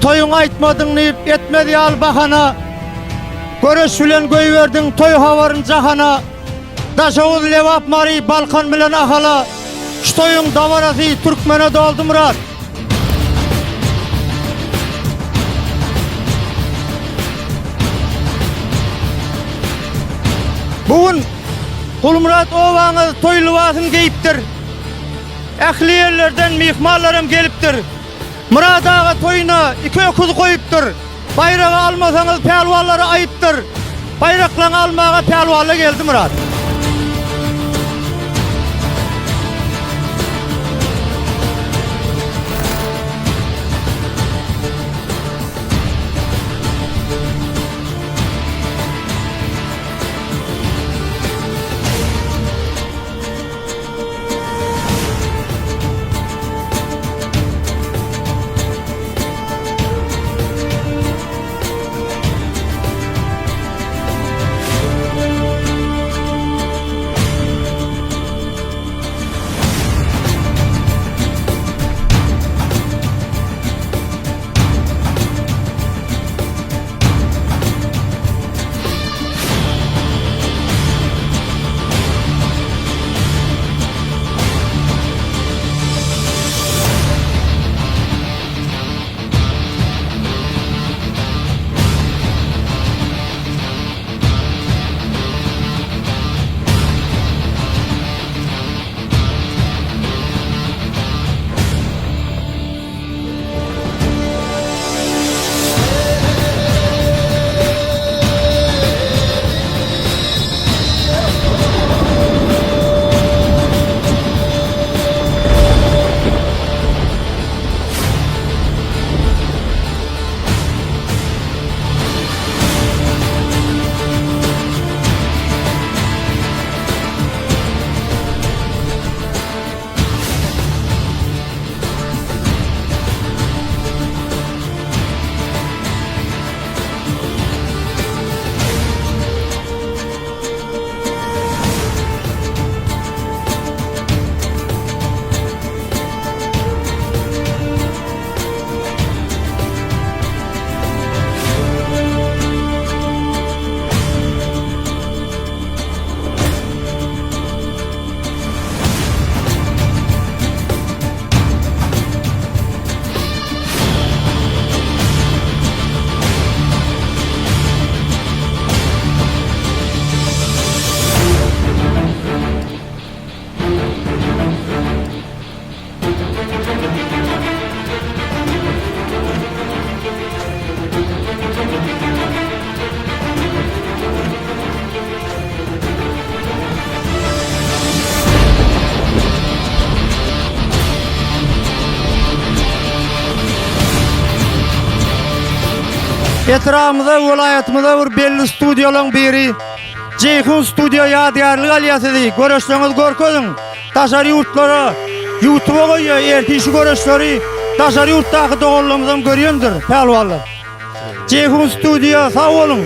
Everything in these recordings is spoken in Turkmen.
Toýuňy aýtmadyň diýip etmez ýaly bahana. Göreş bilen goýberdiň toý habaryn jahana. Daşoguz, Lebap, Mary, Balkan bilen Ahala. Şu toýuň dabarasy türkmene doldy Myrat. Bu gün Gulmyrat obaňyz toý lybasyny geýipdir. Ähli ýerlerden myhmanlaram gelipdir. Myrat aga toýuna iki öküz goýupdyr. Baýragy almasaňyz pälwanlara aýypdyr. Baýraklaňy almaga pälwanla geldi Myrat. Etrabymyza, welaýatymyza bir belli studiýalaryň biri Jeýhun studiýa ýadygärlik alýar sizi. Göreşleriňizi görkeziň. Daşary ýurtlara YouTube'a goýýar. Ertir şu göreşleri daşary ýurtdaky doganlarymyzam görýändir, pälwanlar. Jeýhun studiýa sag boluň.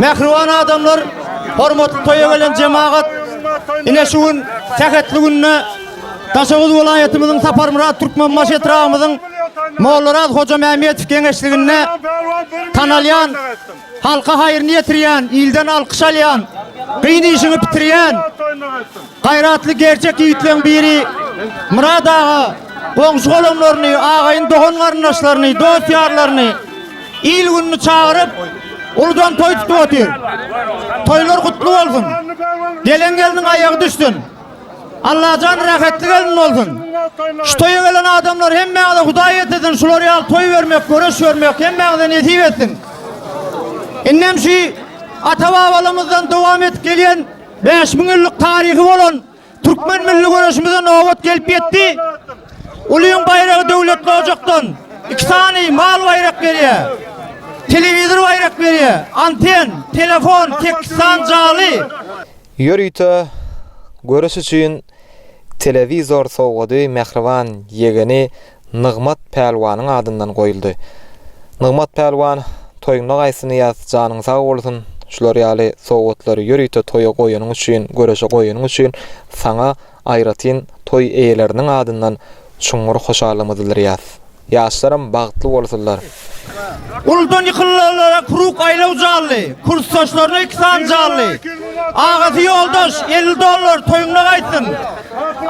Mähriban adamlar, hormatly toýa gelen jemagat, ine şu gün sähetli günde Daşoguz welaýatymyzyň Saparmyrat Türkmenbaşy etrabymyzyň Mollaraz Hojamämmedow geňeşliginde tanalýan, halka haýryny ýetirýän, ilden alkyş alýan, gyn işiňi bitirýän, gaýratly gerçek ýigitleň biri Myrat aga goňşy-golamlaryny, agaýyn dogan-garyndaşlaryny, dost-ýarlaryny il-gününi çagyryp, uludan toý tutup otyr. Toýlar gutly bolsun! Gelen gelniň aýagy düşsün! Allajan rähetli gelin bolsun! Şu toýa gelen adamlar hemmäňize Hudaý ýetirsin, şular ýaly toý bermek, göreş bermek hemmäňize nesip etsin! Indem şu ata-babalarymyzdan dowam edip gelýän 5000 ýyllyk taryhy bolan türkmen milli göreşimize nobat gelip ýetdi. Ulyň baýragy döwletli ojakdan iki sany mal baýrak berýär. Telewizor baýrak berýär. Anten, telefon, sekiz sany jaly. Ýörite göreş üçin telewizor sowgady mähriban ýegeni Nygmat pälwanyň adyndan goýuldy. Nygmat pälwan, toýuňda gaýsyny ýaz, janyň sag bolsun, şular ýaly sowgatlary ýörite toýa goýanyň üçin, göreşe goýanyň üçin saňa aýratyn toý eýeleriniň adyndan çuňňur hoşallygymyzy bildirýäs. Ýaşlaram bagtly bolsunlar. Uludan ýykylanlara kruk aýlaw jally, kursdaşlaryna iki sany jally. Agasy ýoldaş 50 dollar toýuňda gaýtsyn.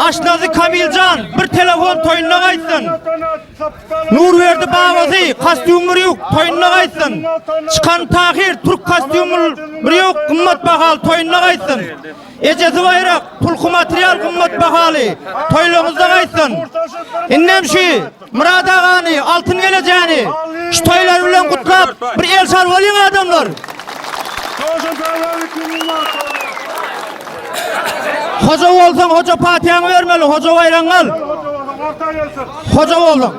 Aşnazy Kamiljan bir telefon toýunda gaýtsyn. Nurberdi babasy kostýum bir ýük toýunda gaýtsyn. Çykan Tahyr türk kostýumy bir ýük gymmat bahaly toýunda gaýtsyn. Ejesi baýrak, pulky material gymmat bahaly toýlaryňyzda gaýtsyn. Indem şu Myrat agany, Altyn gelejäni şu toýlar bilen gutlap bir el çalmalyň adamlar. Hoja bolsaň hoja patyýaňy bermeli, hoja baýragyňy al. Hoja bolsaň.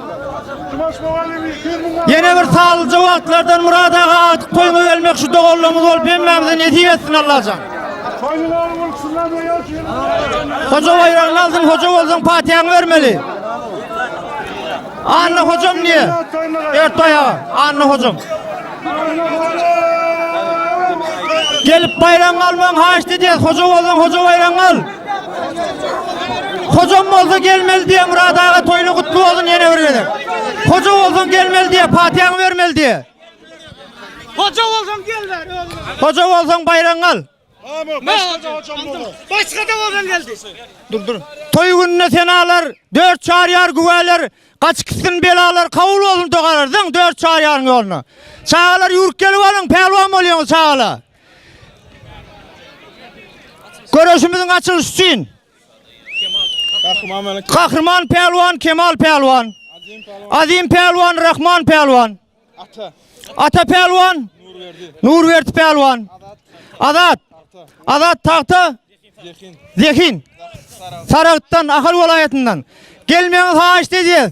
Ýene bir saglyja wagtlardan Myrat aga agtyk toýuňa gelmek şu doganlarymyz bolup hemmämize nesip etsin Allajan. Hoja baýragyny alsyn, hoja bolsaň patyýaňy bermeli. Anna hojam niýe? Ertbaý aga, Anna hojam. Gelip baýragyňy almagyň haýyşt edýäs, hoja bolsaň hoja baýragyňy al. Hojam bolsa gelmeli diýe Myrat aga toýly gutly bolsun ýene bir gezek. Hoja bolsaň gelmeli diýe, patyýaňy bermeli diýe. Hoja bolsaň gel ber özüňe. Hoja bolsaň baýragyňy al. Başga da bolsaň geldi. Dur dur. Toý gününe senalar, dört çaryar güwäler, gaçyp gitsin belalar, kabul bolsun dogalar. Zyň dört çaryaryn ýoluna. Çagalar ýüwrüp gelip alyň, pälwan bolýaňyz çagalar. Göreşimiziň açylyşy üçin Gahryman pälwan Kemal pälwan. Azim pälwan Rahman pälwan. Ata. Ata pälwan. Nurberdi. Nurberdi pälwan. Azat. Azat tagta. Zehin. Zehin. Saragtdan, Ahal welaýatyndan. Gelmegiňizi haýyşt edýäs.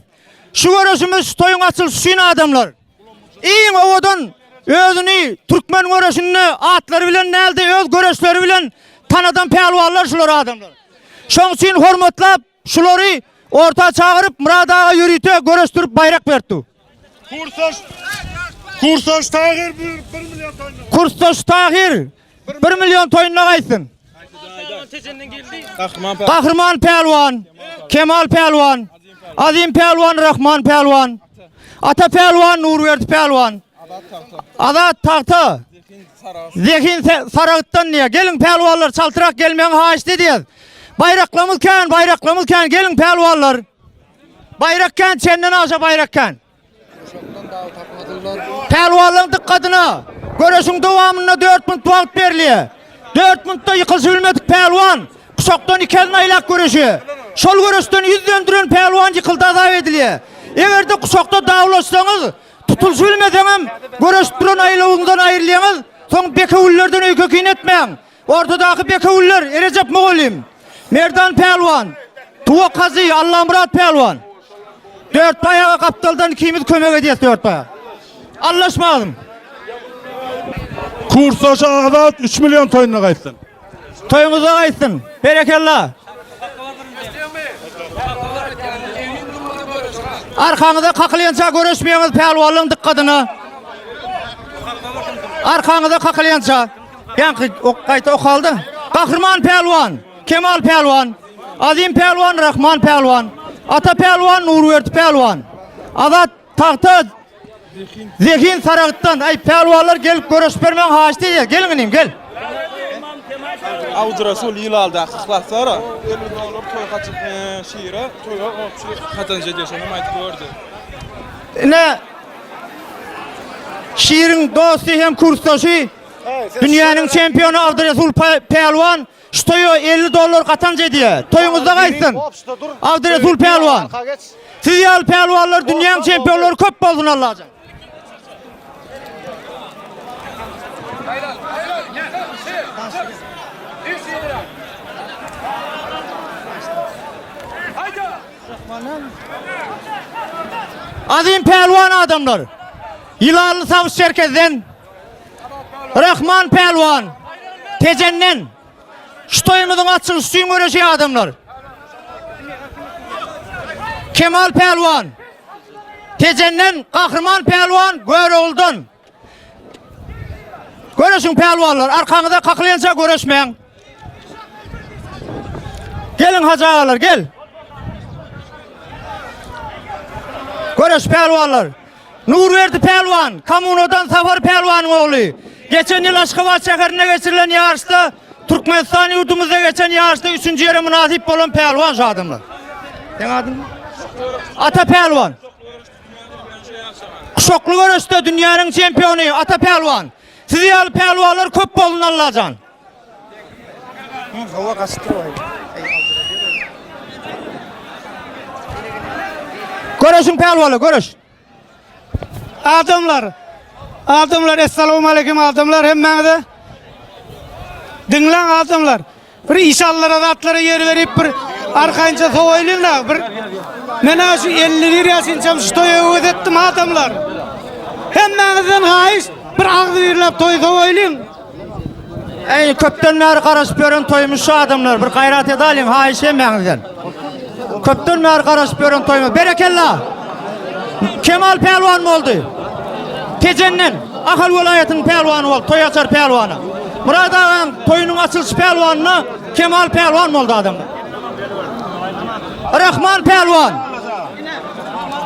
Şu göreşimiz şu toýuň açylyşy üçin adamlar. Iň owadan özüni türkmen göreşinde atlary bilen dälde öz göreşleri bilen tanadan pälwanlar şular adamlar. Şoň üçin hormatlap şulary orta çagyryp Myrat aga ýörite göreşdirip baýrak berdi. Kursaş Kursaş Tahir 1 milyon toýuna. Kursdaş Tahir 1 milyon toýuna gaýtsyn. Gahryman pälwan, Kemal pälwan, Azim pälwan, Rahman pälwan, Ata pälwan, Nurberdi pälwan, Azat tagta, Zehin Saragtdan diýýär. Geliň pälwanlar, çaltrak gelmegiňi haýyşt edýäs. Baýraklarymyz kän, baýraklarymyz kän. Geliň pälwanlar. Baýrak kän, çenden aşa baýrak kän. Pälwanlaryň dykgatyna, göreşiň dowamynda 4 minut wagt berilýär. 4 minutda ýykylyşy bilmedik pälwan guşakdan iki elini aýlap göreşýär. Şol göreşden ýüz döndüren pälwan ýykyldy azap edilýär. Eger-de guşakda dawlaşsaňyz, tutulyşy bilmeseňem, göreşip duran aýlawyňyzdan aýrylýaňyz, soň bekewüllerden öýke-kine etmäň. Ortadaky bekewüller Erejep mugallym, Merdan pälwan, Tuwak Hajy, Allamyrat pälwan. Dörtbaý aga gapdaldan ikimiz kömek edýäs Dörtbaý aga. Allaşmagym. Kursdaş Azat 3 milyon toýuna gaýtsyn. Toýuňyza gaýtsyn. Berekella. Arkaňyza kakylýança göreşmeýäňiz pälwanlaryň dykgadyna. Arkaňyza kakylýança. Ýaňky ok gaýta okaldy. Gahryman pälwan, Kemal pälwan, Azim pälwan, Rahman pälwan, Ata pälwan, Nurberdi pälwan, Azat Tagta Zehin Saragtdan. Aý pälwanlar gelip göreş bermegiň haýyşt edýär. Geliň inim, gel. Abdurasul Ýylaldaky yhlaslara 50 dollar toý haçyp şire toýa opşy hatanj edýär şonam aýdyp gördi. Ine Şiriň dosty hem kursdaşy dünýäniň çempiony Abdyresul Pälwan şu toýa 50 dollar gatanç edýär. Toýuňyzda gaýtsyn. Abdyresul Pälwan. Siz ýaly pälwanlar dünýäň çempionlary köp bolsun Allajan. Azim pälwan adamlar. Ýylanly Sawus Çerkezden. Rahman pälwan Tejenden. Şu toýumyzyň açylyş üçin göreşýär adamlar. Kemal pälwan Tejenden, Gahryman pälwan Görogludan. Göreşiň pälwanlar, arkaňyza kakylýança göreşmäň. Geliň hajy agalar, gel. Göreş pälwanlar. Nurberdi pälwan, Kommunadan Safar pälwanyň ogly. Geçen ýyl Aşgabat şäherinde geçirilen ýaryşda Türkmenistan ýurdumyzda geçen ýaryşda üçünji ýere mynasyp bolan pälwan şu adamlar. Seň adyň? Ata pälwan. Guşakly göreşde dünýäniň çempiony Ata pälwan. Siz ýaly pälwanlar köp bolsun Allajan. Hawa gaçypdyr waý. Göreşiň pälwanlar, göreş. Adamlar, adamlar essalawmaleýkim adamlar hemmäňize. Diňläň adamlar. Bir işanlara zatlara ýer berip bir arkaýynça sowaýlyň-da bir. Men-ä şu 51 ýaşynçam şu toýa öwez etdim adamlar. Hemmäňizden haýyş bir agzybirläp toý sowaýlyň. Eý köpden bäri garaşyp ýören toýumyz şu adamlar bir gaýrat edalyň haýyş hemmäňizden. Köpden bäri garaşyp ýören toýumyz. Berekella. Kemal pälwan boldy. Tejenden Ahal welaýatynyň pälwany boldy, toý açar pälwany. Myrat agaň toýunyň açylyş pälwanyna Kemal pälwan boldy adamlar. Rahman pälwan.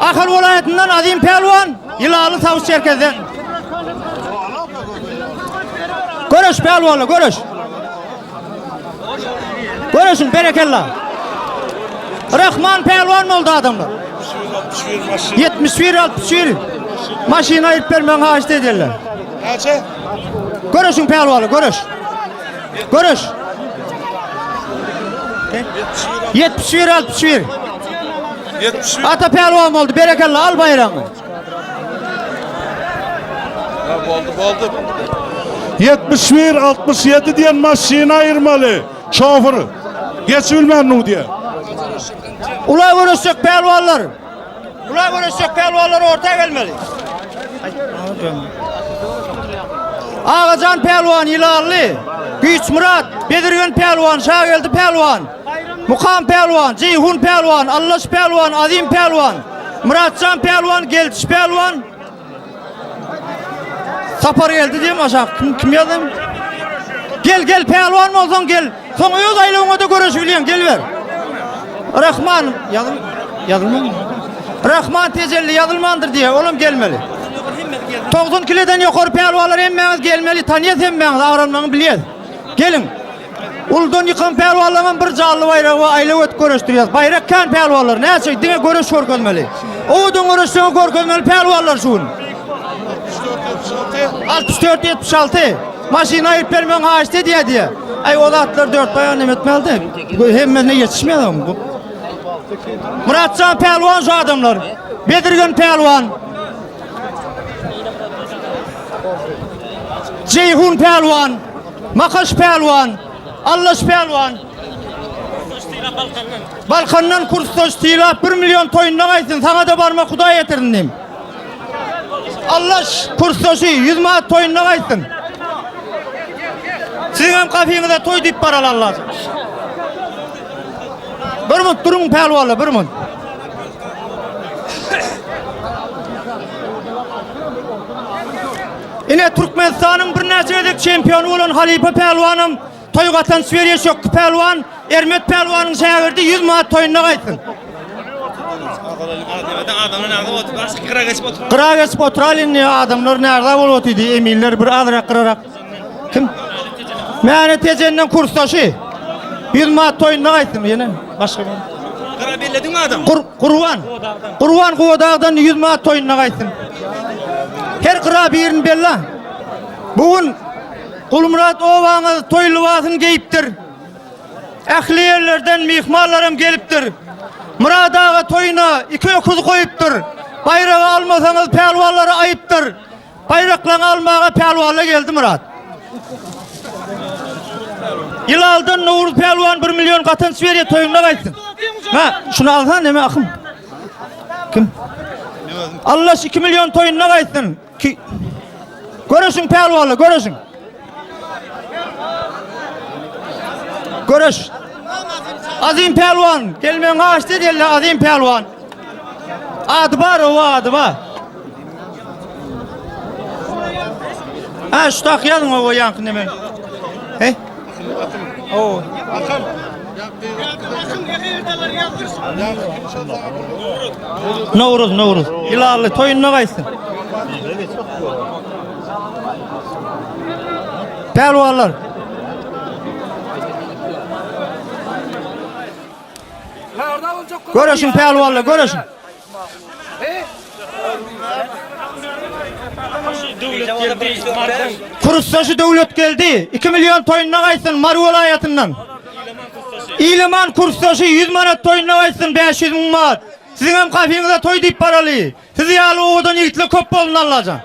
Ahal welaýatyndan Azim pälwan, Ýylaly Sawus Çerkezden. Göreş pälwanlar, göreş. Göreşiň berekella. Rahman pälwan boldy adamlar. 71 61 maşyn aýyryp bermegiň haýyşt edýärler. Näçe? Göreşiň pälwanlar, göreş. Göreş. 71 61 71. Ata pälwan boldy. Berekella al baýragyňy. Boldy, boldy. 71 67 diýen maşyny aýyrmaly. Şoför. Geç bilmän nu diýe. Ula göreşjek pälwanlar. Ula göreşjek pälwanlar orta gelmeli. Agajan pälwan Ýylanly, Güýçmyrat, Bezirgen pälwan, Şageldi pälwan, Mukam pälwan, Jeýhun pälwan, Allaş pälwan, Azim pälwan, Myratjan pälwan, Geldiş pälwan, Sapar geldi diýem aşak kim kim ýazdy? Gel gel pälwan bolsaň gel. Soň öz aýlawyňa-da göreşip bilýäň gel ber. Rahman ýazyl ýazylman. Rahman tejelli ýazylmandyr diýe, olam gelmeli. 90 kileden ýokary pälwanlar hemmäňiz gelmeli, tanýas hemmäňiz agramlaryňy bilýäs. Geliň. Uludan ýykan pälwanlaryňam bir janly baýragy we aýlaw edip göreşdirýäs. Baýrak kän pälwanlar, näçe diňe göreş görkezmeli. Owadan göreşseňiz görkezmeli pälwanlar şu gün. 64 76 Maşyn aýyryp bermegiň haýyşt edýär diýýär. Aý o zatlar dört baýan neme etmeli-de. Hemmesine ýetişmeýär bu. Myratjan pälwan şu adamlar. Bedirgen pälwan. Jeýhun pälwan. Makaş pälwan. Allaş pälwan. Balkandan kursdaş Sylap 1 million toýunda gaýtsyn. Saňa-da barmak Hudaý ýetirsin diýim. Allaş kursdaşy 100 manat toýunda gaýtsyn. Siziň hem kafeňize toý diýip baraly Allaş. Bir minut duruň pälwanlar, bir minut. Ine Türkmenistanyň birnäçe gezek çempiony bolan halypa pälwanam toý gatanç berýär Şökki pälwan, Ermet pälwanyň şägirdi 100 manat toýunda gaýtsyn. Gyra geçip oturaly indi adamlar närza bolup otyrdy eminler bir azrak gyrarak. Kim? Mäne Tejenden kursdaşy. 100 manat toýunda gaýtsyn ýene başga bir. Gyra bellediňmi adam? Kur Gurban. Gurban Guwadagdan 100 manat toýunda gaýtsyn. Her gyra birini bella. Bu gün Gulmyrat obaňyz toý lybasyny geýipdir. Ähli ýerlerden myhmanlaram gelipdir. Myrat aga toýuna iki öküz goýupdyr. Baýragy almasaňyz pälwanlara aýypdyr. Baýraklaňy almaga pälwanlar geldi Myrat. Ýylaldan Nowruz pälwan 1 million gatanç berýär toýuňda gaýtsyn. Ha, şuny alsan neme akym. Kim? Allaş 2 million toýunda gaýtsyn. Ki Göreşiň pälwanlar, göreşiň. Göreş. Azim pälwan, gelmeň haçdy diýerler Azim pälwan. Ady bar, owa ady bar. Ha, şu tak ýazyň owa ýaňky neme. He? O. Nowruz, Nowruz. Ýylarly toýunda gaýtsyn. Pälwanlar. Göreşiň pälwanlar, göreşiň. Kurusdaşy Döwletgeldi 2 million toýunda gaýtsyn Mary welaýatyndan. Ilaman kursdaşy 100 manat toýunda gaýtsyn 500 müň manat. Siziň hem kafeňize toý diýip baraly. Siz ýaly owadan ýigitler köp bolsun Allajan.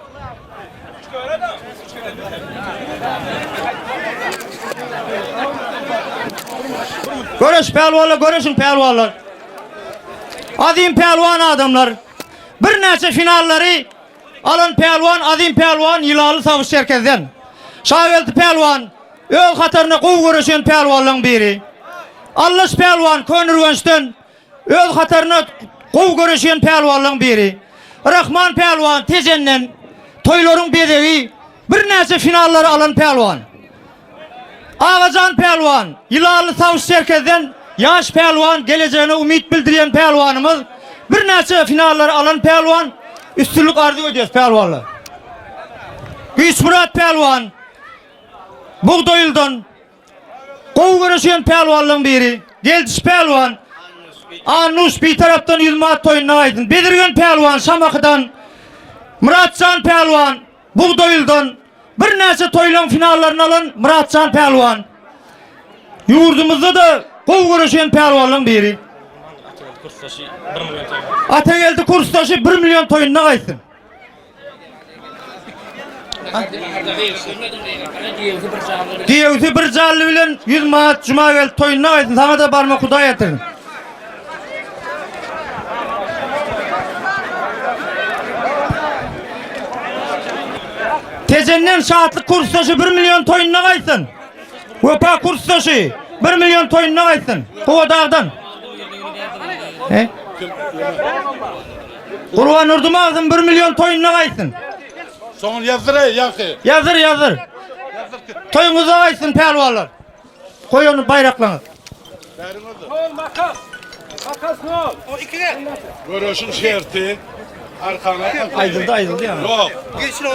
Göreş pälwanlar, göreşiň pälwanlar. Azim pälwan adamlar. Birnäçe finallary alan pälwan Azim pälwan Ýylaly Sabyş Çerkezden. Şageldi pälwan öz hataryna gowy göreşen pälwanlaryň biri. Allaş pälwan Köneürgençden Öz hataryna gowy göreşýän pälwanlaryň biri. Rahman pälwan Tejenden toýlaryň bezegi, birnäçe finallary alan pälwan. Agajan pälwan Ýylanly Sawş Çerkezden ýaş pälwan, gelejegine umyt bildirýän pälwanymyz. Birnäçe finallary alan pälwan. Üstünlik arzuw edýäris pälwanlar. Güýçmyrat pälwan Bugdaýyldan Gowy göreşýän pälwanlaryň biri. Geldiş pälwan. Annuş bir tarapdan 100 manat toýunda gaýdyn. Bezirgen pälwan Şamahydan. Myratjan pälwan Bugdaýyldan. Birnäçe toýlaryň finallaryny alan Myratjan pälwan. Ýurdumyzda-da gowy göreşýän pälwanlaryň biri. Atageldi kursdaşy 1 million toýunda gaýtsyn. Giýewsi bir jally bilen 100 manat juma gelip toýunda gaýtsyn, saňa-da barmak Hudaý ýetirsin. Tejenden Şatlyk kursdaşy 1 million toýunda gaýtsyn. Wepa kursdaşy 1 million toýunda gaýtsyn. Guwadagdan. He? Gurban Nurdymazowyň 1 million toýunda gaýtsyn. Soňuny ýazdyr eý, ýaňky. Ýazdyr, ýazdyr. Toýuňyzda gaýtsyn pälwanlar. Goý ony baýraklaňyz. Göreşiň şerti arkana Aýdyldy, aýdyldy ýa. Ýok.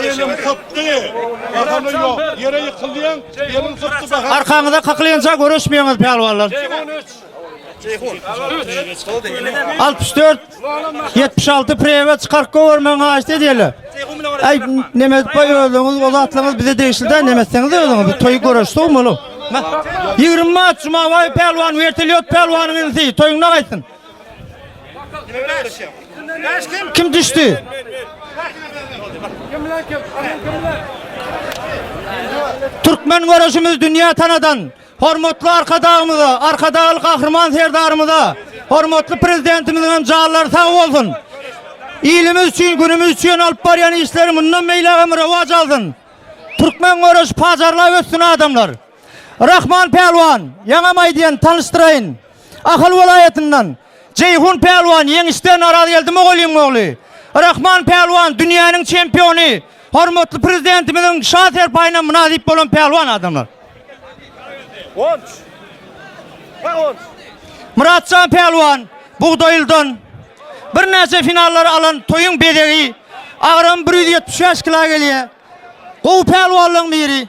Elim sypdy. Bahana ýok. Ýere ýykylýaň, eliň sypdy bahana. Arkaňyza kakylýança göreşmeýäňiz pälwanlar. 64 76 prewe çykaryp gowermegiň haýyşt edýärler. Aý neme edip baý özüňiz o zatlaryňyz bize degişli däl neme etseňiz özüňiz bu toý göreş sowmaly. 20 manat Jumabaý pälwan wertolýot pälwanyň inisi toýuňda gaýtsyn. Kim düşdi? Türkmen göreşimiz dünýä tanadan Hormatly Arkadagymyza, Arkadagly Gahryman Serdarymyza, hormatly Prezidentimiziň hem janlary sag bolsun. Ilimiz üçin, günümiz üçin alyp barýan işleri mundan beýläk hem rowaç alsyn. Türkmen göreşi pajarlap össün adamlar. Rahman pälwan, ýaňam aýdýan, tanyşdyraýyn. Ahal welaýatyndan Jeýhun pälwan ýeňişden Arazgeldi mugallymyň ogly. Rahman pälwan dünýäniň çempiony. Hormatly Prezidentimiziň şa serpaýyna mynasyp bolan pälwan adamlar. Myratjan pälwan Bugdaýyldan birnäçe finallary alan toýuň bezegi, agramy 175 kila gelýär. Gowy pälwanlaryň biri.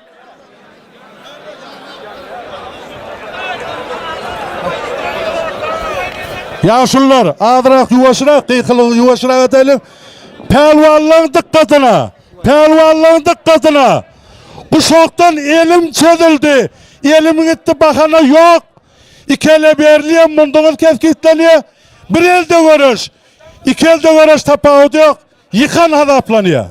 Ýaşulular, azrak ýuwaşrak, gykylygy ýuwaşrak edeliň. Pälwanlaryň dykgatyna! Pälwanlaryň dykgatyna! Guşakdan elim çözüldi. Elim gitdi bahana ýok. Iki ele berilýär, munduňyz kesgitlenýär. Bir elde göreş, iki elde göreş tapawudy ýok. Ýykan hasaplanýar.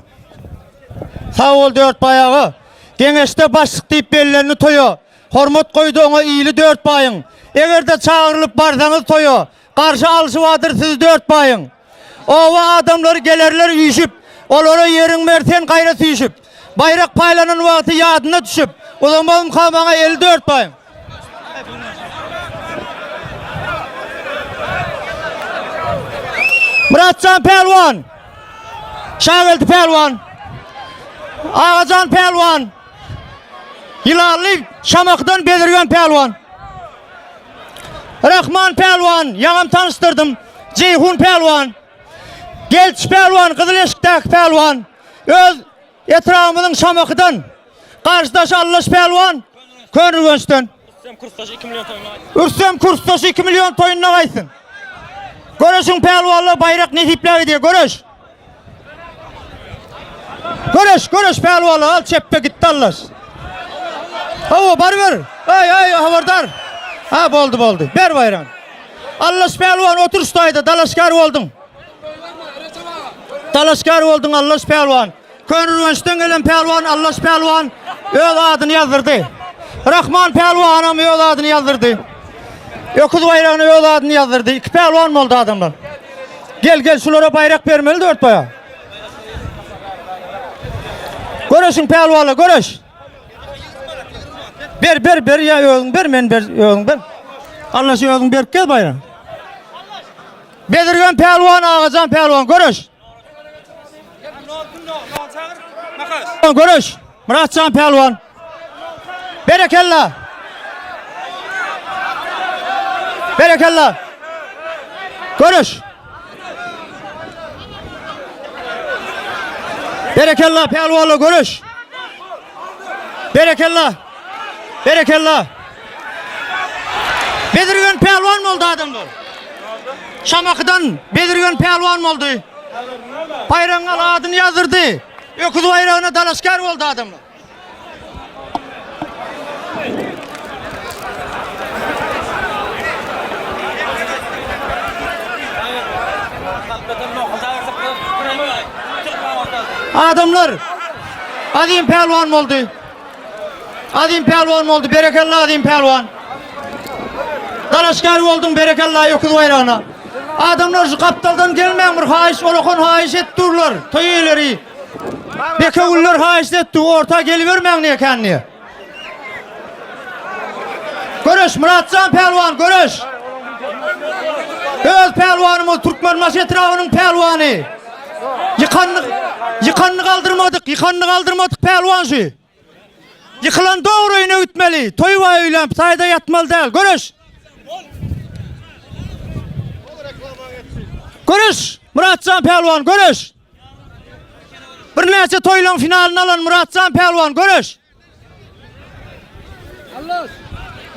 Sag bol Dörtbaý aga. Geňeşde başlyk diýip bellendi toýa. Hormat goýdy oňa ili Dörtbaýyň. Eger-de çagyrylyp barsaňyz toýa, garşy alşy bardyr sizi Dörtbaýyň. Oba adamlary gelerler üýşüp, olara ýeriň ber sen gaýra süýşüp. Baýrak paýlanan wagty ýadyna düşüp, uzamazmyka maňa eli Dörtbaýyň. Myratjan pälwan. Şageldi pälwan. Agajan pälwan. Ýylanly Şamakydan Bezirgen pälwan. Rahman pälwan, ýaňam tanyşdyrdym. Jeýhun pälwan. Gelç pälwan, Gyzyl eşikdäki pälwan. Öz Etrabymyzyň Şamakydan garşydaşy Allaş pälwan Köneürgençden. Rüstem kursdaşy 2 million toýuna gaýtsyn. Rüstem kursdaşy 2 million toýuna gaýtsyn. Göreşiň pälwanlar baýrak nesipläp edýär. Göreş. Göreş, göreş pälwanlar al çepbe gitdi Allaş. Hawa baryber. Aý aý habardar. Ha boldy boldy. Ber baýragyny. Allaş pälwan otur şu taýda dalaşgär bolduň. Dalaşgär bolduň Allaş pälwan. Köneürgençden gelen pälwan Allaş pälwan öz adyny ýazdyrdy. Rahman pälwanam öz adyny ýazdyrdy. Öküz baýragyna öz adyny ýazdyrdy. Iki pälwan boldy adamlar. Gel gel şulara baýrak bermeli Dörtbaýa. Göreşiň pälwanlar göreş. Ber ber ber ýa özüň ber men ber özüň ber. Allaş özüň berip gel baýragyny. Bezirgen pälwan Agajan pälwan göreş. Göreş. Myratjan pälwan. Berekella. Berekella. Göreş. Berekella pälwanla göreş. Berekella. Berekella. Bezirgen pälwan boldy adamlar. Şamakydan Bezirgen pälwan boldy. Baýragyň al adyny ýazdyrdy. Öküz baýragyna dalaşgär boldy adamlar. Adamlar Azim pälwan boldy. Azim pälwan boldy. Berekella Azim pälwan. Dalaşgär bolduň berekella öküz baýragyna. Adamlar şu gapdaldan gelmäň bir haýyş olakan haýyş et durlar. Toý eýeleri. Bekewüller haýyş etdi orta gelibermäň diýe kändiýe. Göreş Myratjan pälwan göreş. Öz pälwanymyz Türkmenbaşy etrabynyň pälwany. Ýykanyny ýykanyny galdyrmadyk, ýykanyny galdyrmadyk pälwan şu. Ýykylan dogry öýüne gitmeli. Toý baý öýlän saýda ýatmaly däl. Göreş. Göreş! Myratjan pälwan göreş! Birnäçe toýlaryň finalyny alan Myratjan pälwan göreş!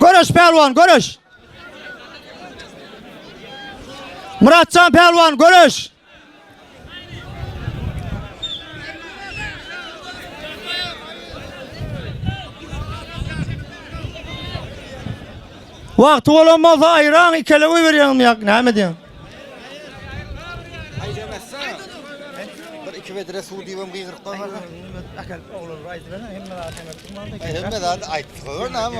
Göreş pälwan göreş! Myratjan pälwan göreş! Wagty bolan bolsa aýraň ikele goýberýäňmi ýa näme edýäň? Bir iki bedre suw diýibem gygyryp goýberse. Hemme zady aýtdy goýber näme?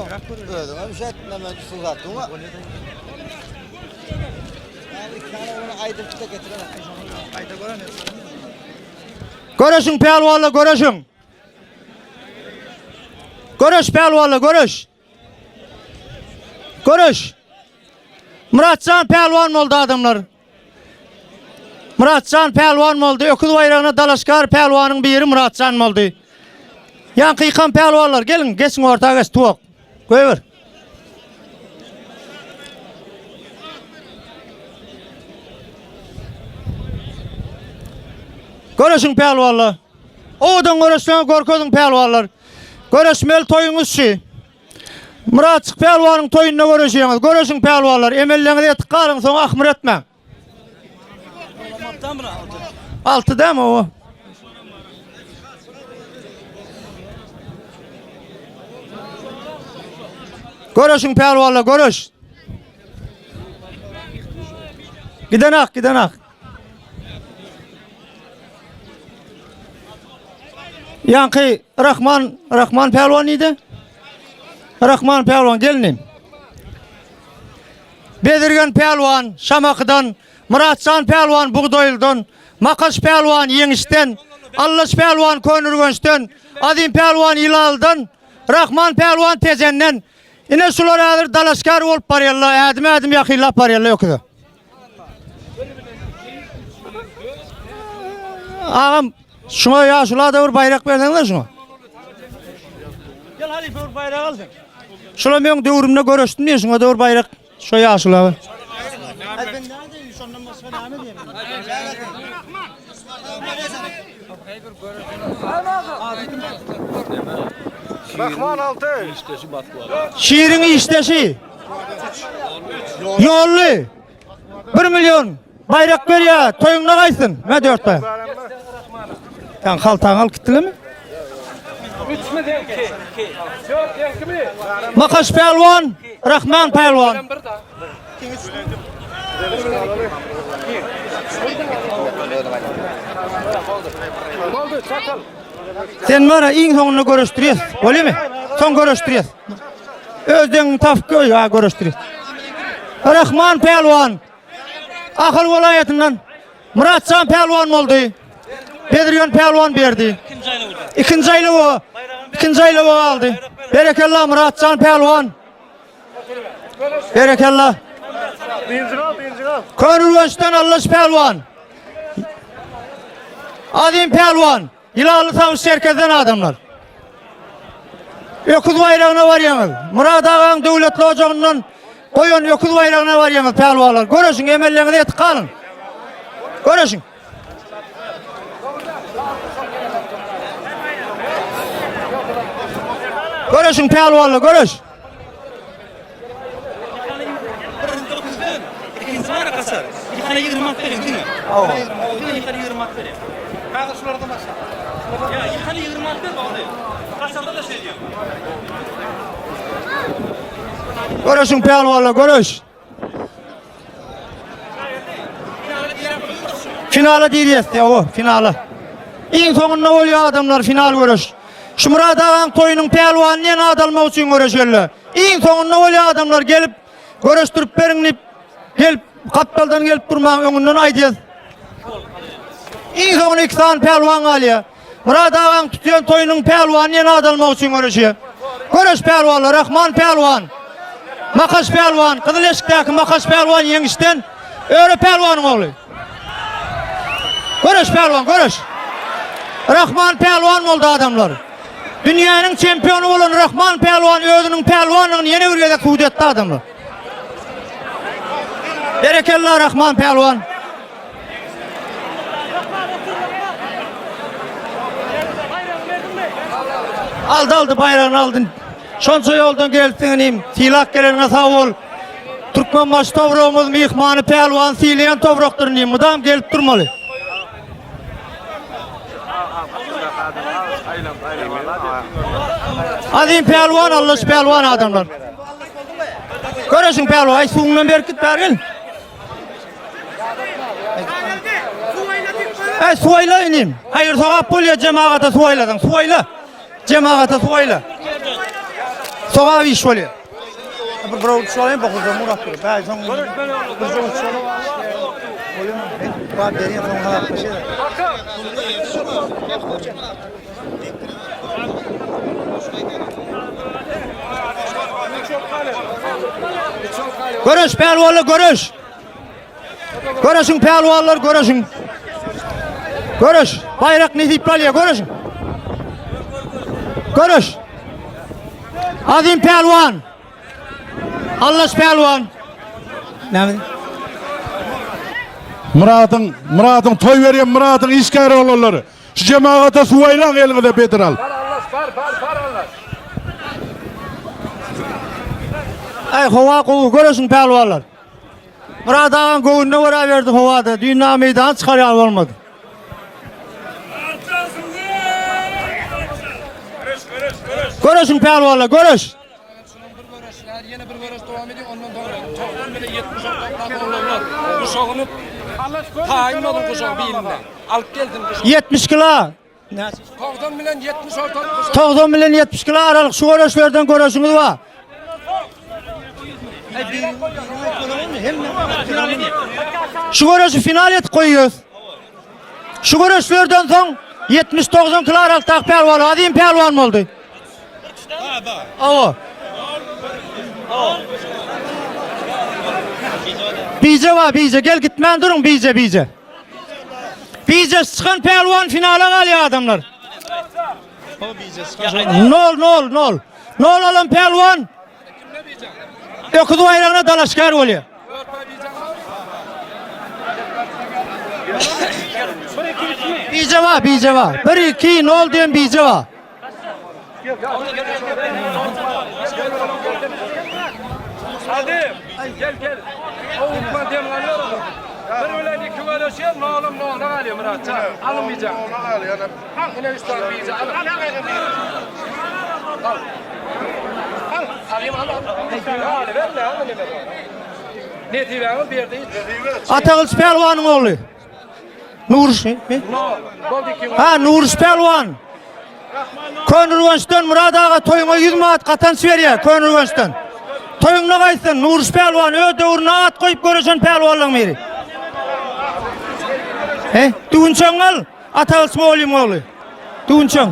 Özüňem şet, näme suw zatdyň-a. Göreşiň pälwanlar göreşiň. Göreş pälwanlar göreş. Göreş. Muratjan pälwan boldy adamlar. Myratjan pälwan boldy. Öküz baýragyna dalaşgär pälwanyň biri Myratjan boldy. Ýaňky ýykan pälwanlar, geliň, geçiň orta geç, tuwak. Goýber. Göreşiň pälwanlar. Owadan göreşseňiz görkeziň pälwanlar. Göreşmeli toýuňyz şu. Myratjyk pälwanyň toýunda göreşýäňiz. Göreşiň pälwanlar, emelleňizi etip galyň, soň ahmyr etmäň. Alty dämi o? Göreşiň pälwanlar, göreş. Gidenak, gidenak. Ýaňky Rahman, Rahman pälwan diýdi. Rahman pälwan gelin. Bezirgen pälwan Şamakydan, Myratjan pälwan Bugdaýlydan, Makaş pälwan Ýeňişden, Allaş pälwan Köneürgençden, Azim pälwan Ýylalydan, Rahman pälwan Tejenden. Ine şular häzir dalaşgär bolup barýarlar, ädim-ädim ýakynlap barýarlar öküze. Agam, şuňa ýaşula-da bir baýrak berseňizler şuňa. Gel halypa bir baýrak al sen. Şula meň döwrümde göreşdim diýen şuňa da bir baýrak şo ýaşula. Şiriň işdeşi. Ýolly. 1 million baýrak berýär. Toýuňda gaýsyn. Mä 4 baý. Sen haltaňy alyp gitdilermi? Makaş pälwan, Rahman pälwan. Sen bara iň soňunda görüşdirýäs. Bolýarmy? Soň görüşdirýäs. Öz deňiňi tapyp goý, ha görüşdirýäs. Rahman pälwan Ahal welaýatyndan Myratjan pälwan boldy. Bezirgen pälwan berdi. Ikinji aýlawa. Ikinji aýlawa galdy. Berekella Myratjan pälwan. Berekella. Köneürgençden Allaş pälwan. Azim pälwan. Ýylanly sawuş serkezden adamlar. Öküz baýragyna barýaňyz. Myrat agaň döwletli ojagyndan goýan öküz baýragyna barýaňyz pälwanlar. Göreşiň, emelleňizi etip galyň. Göreşiň. Göreşiň pälwanlar, göreş. Göreşiň pälwanlar, göreş. Finala diýilýär, o finala. Iň soňunda bolýar adamlar final göreş. Şu Myrat agaň toýunyň pälwany diýen ad almak üçin göreşerler. Iň soňunda bolýar adamlar gelip göreşdirip beriň diýip gelip gapdaldan gelip durmaň öňünden aýdýas. Iň soňunda iki sany pälwan galýar. Myrat agaň tutýan toýunyň pälwany diýen ad almak üçin göreşýär. Göreş pälwanlar Rahman pälwan, Makaş pälwan, Gyzyl eşikdäki Makaş pälwan ýeňişden Öre pälwanyň ogly. Göreş pälwan, göreş. Rahman pälwan boldy adamlar. Dünýäniň çempiony bolan Rahman pälwan özüniň pälwanlygyny ýene bir gezek subut etdi adamlar. Berekella Rahman pälwan. Aldy aldy baýragyny aldy. Şonça ýoldan gelipsiň inim. Sylap geleniňe sag bol. Türkmenbaşy topragymyz myhmany pälwan sylaýan toprakdyr inim. Mydam gelip durmaly. Azim pälwan, Allaş pälwan adamlar. Göreşiň pälwan, aý suwuňdan berip git bäri gel. Äý suw aýla inim. Haýyr sogap bolýar jemagata suw aýlasaň. Suw aýla. Jemagata suw aýla. Sogap iş bolýar. Bir bir uçup alayım bakacağım Murat dur. Ben soň bir uçup alayım. Bolýar. Ben berýän soň hasaplaşýar. Göreş pälwanlar göreş. Göreşiň pälwanlar göreşiň. Göreş. Baýrak nesip bolýar. Göreşiň. Göreş. Azim Pälwan. Allaş Pälwan. Näme? Myradyň, Myradyň toý berýän Myradyň işgäri oglanlary. Şu jemagata suw aýlaň eliňize bedr alyp. Aý howa gowy göreşiň pälwanlar. Myrat agaň göwnüne görä berdi howada. Düýn dagy meýdana çykar ýaly bolmady. Göreşiň pälwanlar göreş. Ýene bir göreş dowam edýär. Ondan soňra 90 bile 70 ortaklaky oglanlar guşagyny taýyn boluň guşagy bilinde. Alyp gelsin guşagy. 70 kilo. 90 bilen 70 ortalyk guşagy. 90 bilen 70 kilo aralyk şu göreşlerden göreşiňiz bar. Şu göreşi final etip goýýas. Şu göreşlerden soň 70-90 kilo aralykdaky pälwan Azim pälwan boldy. Awa. Bije bar, bije. Gel gitmän duruň bije, bije. Bije çykan pälwan finala galýar adamlar. Nol, nol, nol. Nol alan pälwan öküz baýragyna dalaşgär bolýar. Bije bar, bije bar. 1 2 0 diýen bije bar. Hadi gel gel. O dem alıyor. Bir bilen iki göreşiyor, nolum nola galýar Muratjan. Alynmayacak. Ine üç tane bije alın. Al. Al. Alayım al. Al. Ver ne al ne ver. Netibeňiz bir ýerde hiç. Atagylyç pälwanyň ogly. Nuruş. Ha, Nuruş pälwan. Köneürgençden Murad aga toýuňa 100 manat gatanç berýär Köneürgençden. Toýuňda gaýtsyn Nuruş pälwan öz döwründe at goýup göreşen pälwanlaryň biri. He, düwünçegiňi al. Atagylyç mugallymyň ogly. Düwünçeň.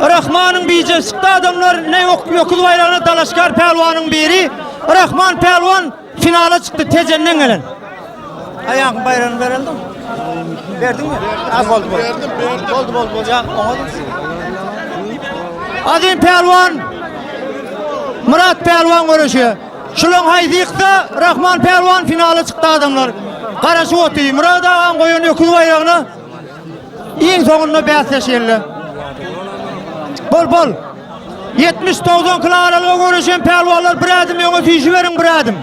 Rahmanyň bijesi çykdy adamlar ne yok öküz baýragyna dalaşgär pälwanyň biri. Rahman pälwan finala çykdy Tejenden gelen. Aýagyň baýragyny bereldim. Berdiňmi? Az boldy boldy. Berdim, berdim. Boldy boldy boldy. Ýa, oňa Azim pälwan Murat pälwan göreşýär. Şulaň haýsy ýyksa Rahman pälwan finala çykdy adamlar. Garaşyp otyr. Murat agaň goýan öküz baýragyna Iň soňunda bäsleşýärler. Bol bol. 70-90 kilo aralyga göreşen pälwanlar bir ädim öňe süýşüberiň bir ädim.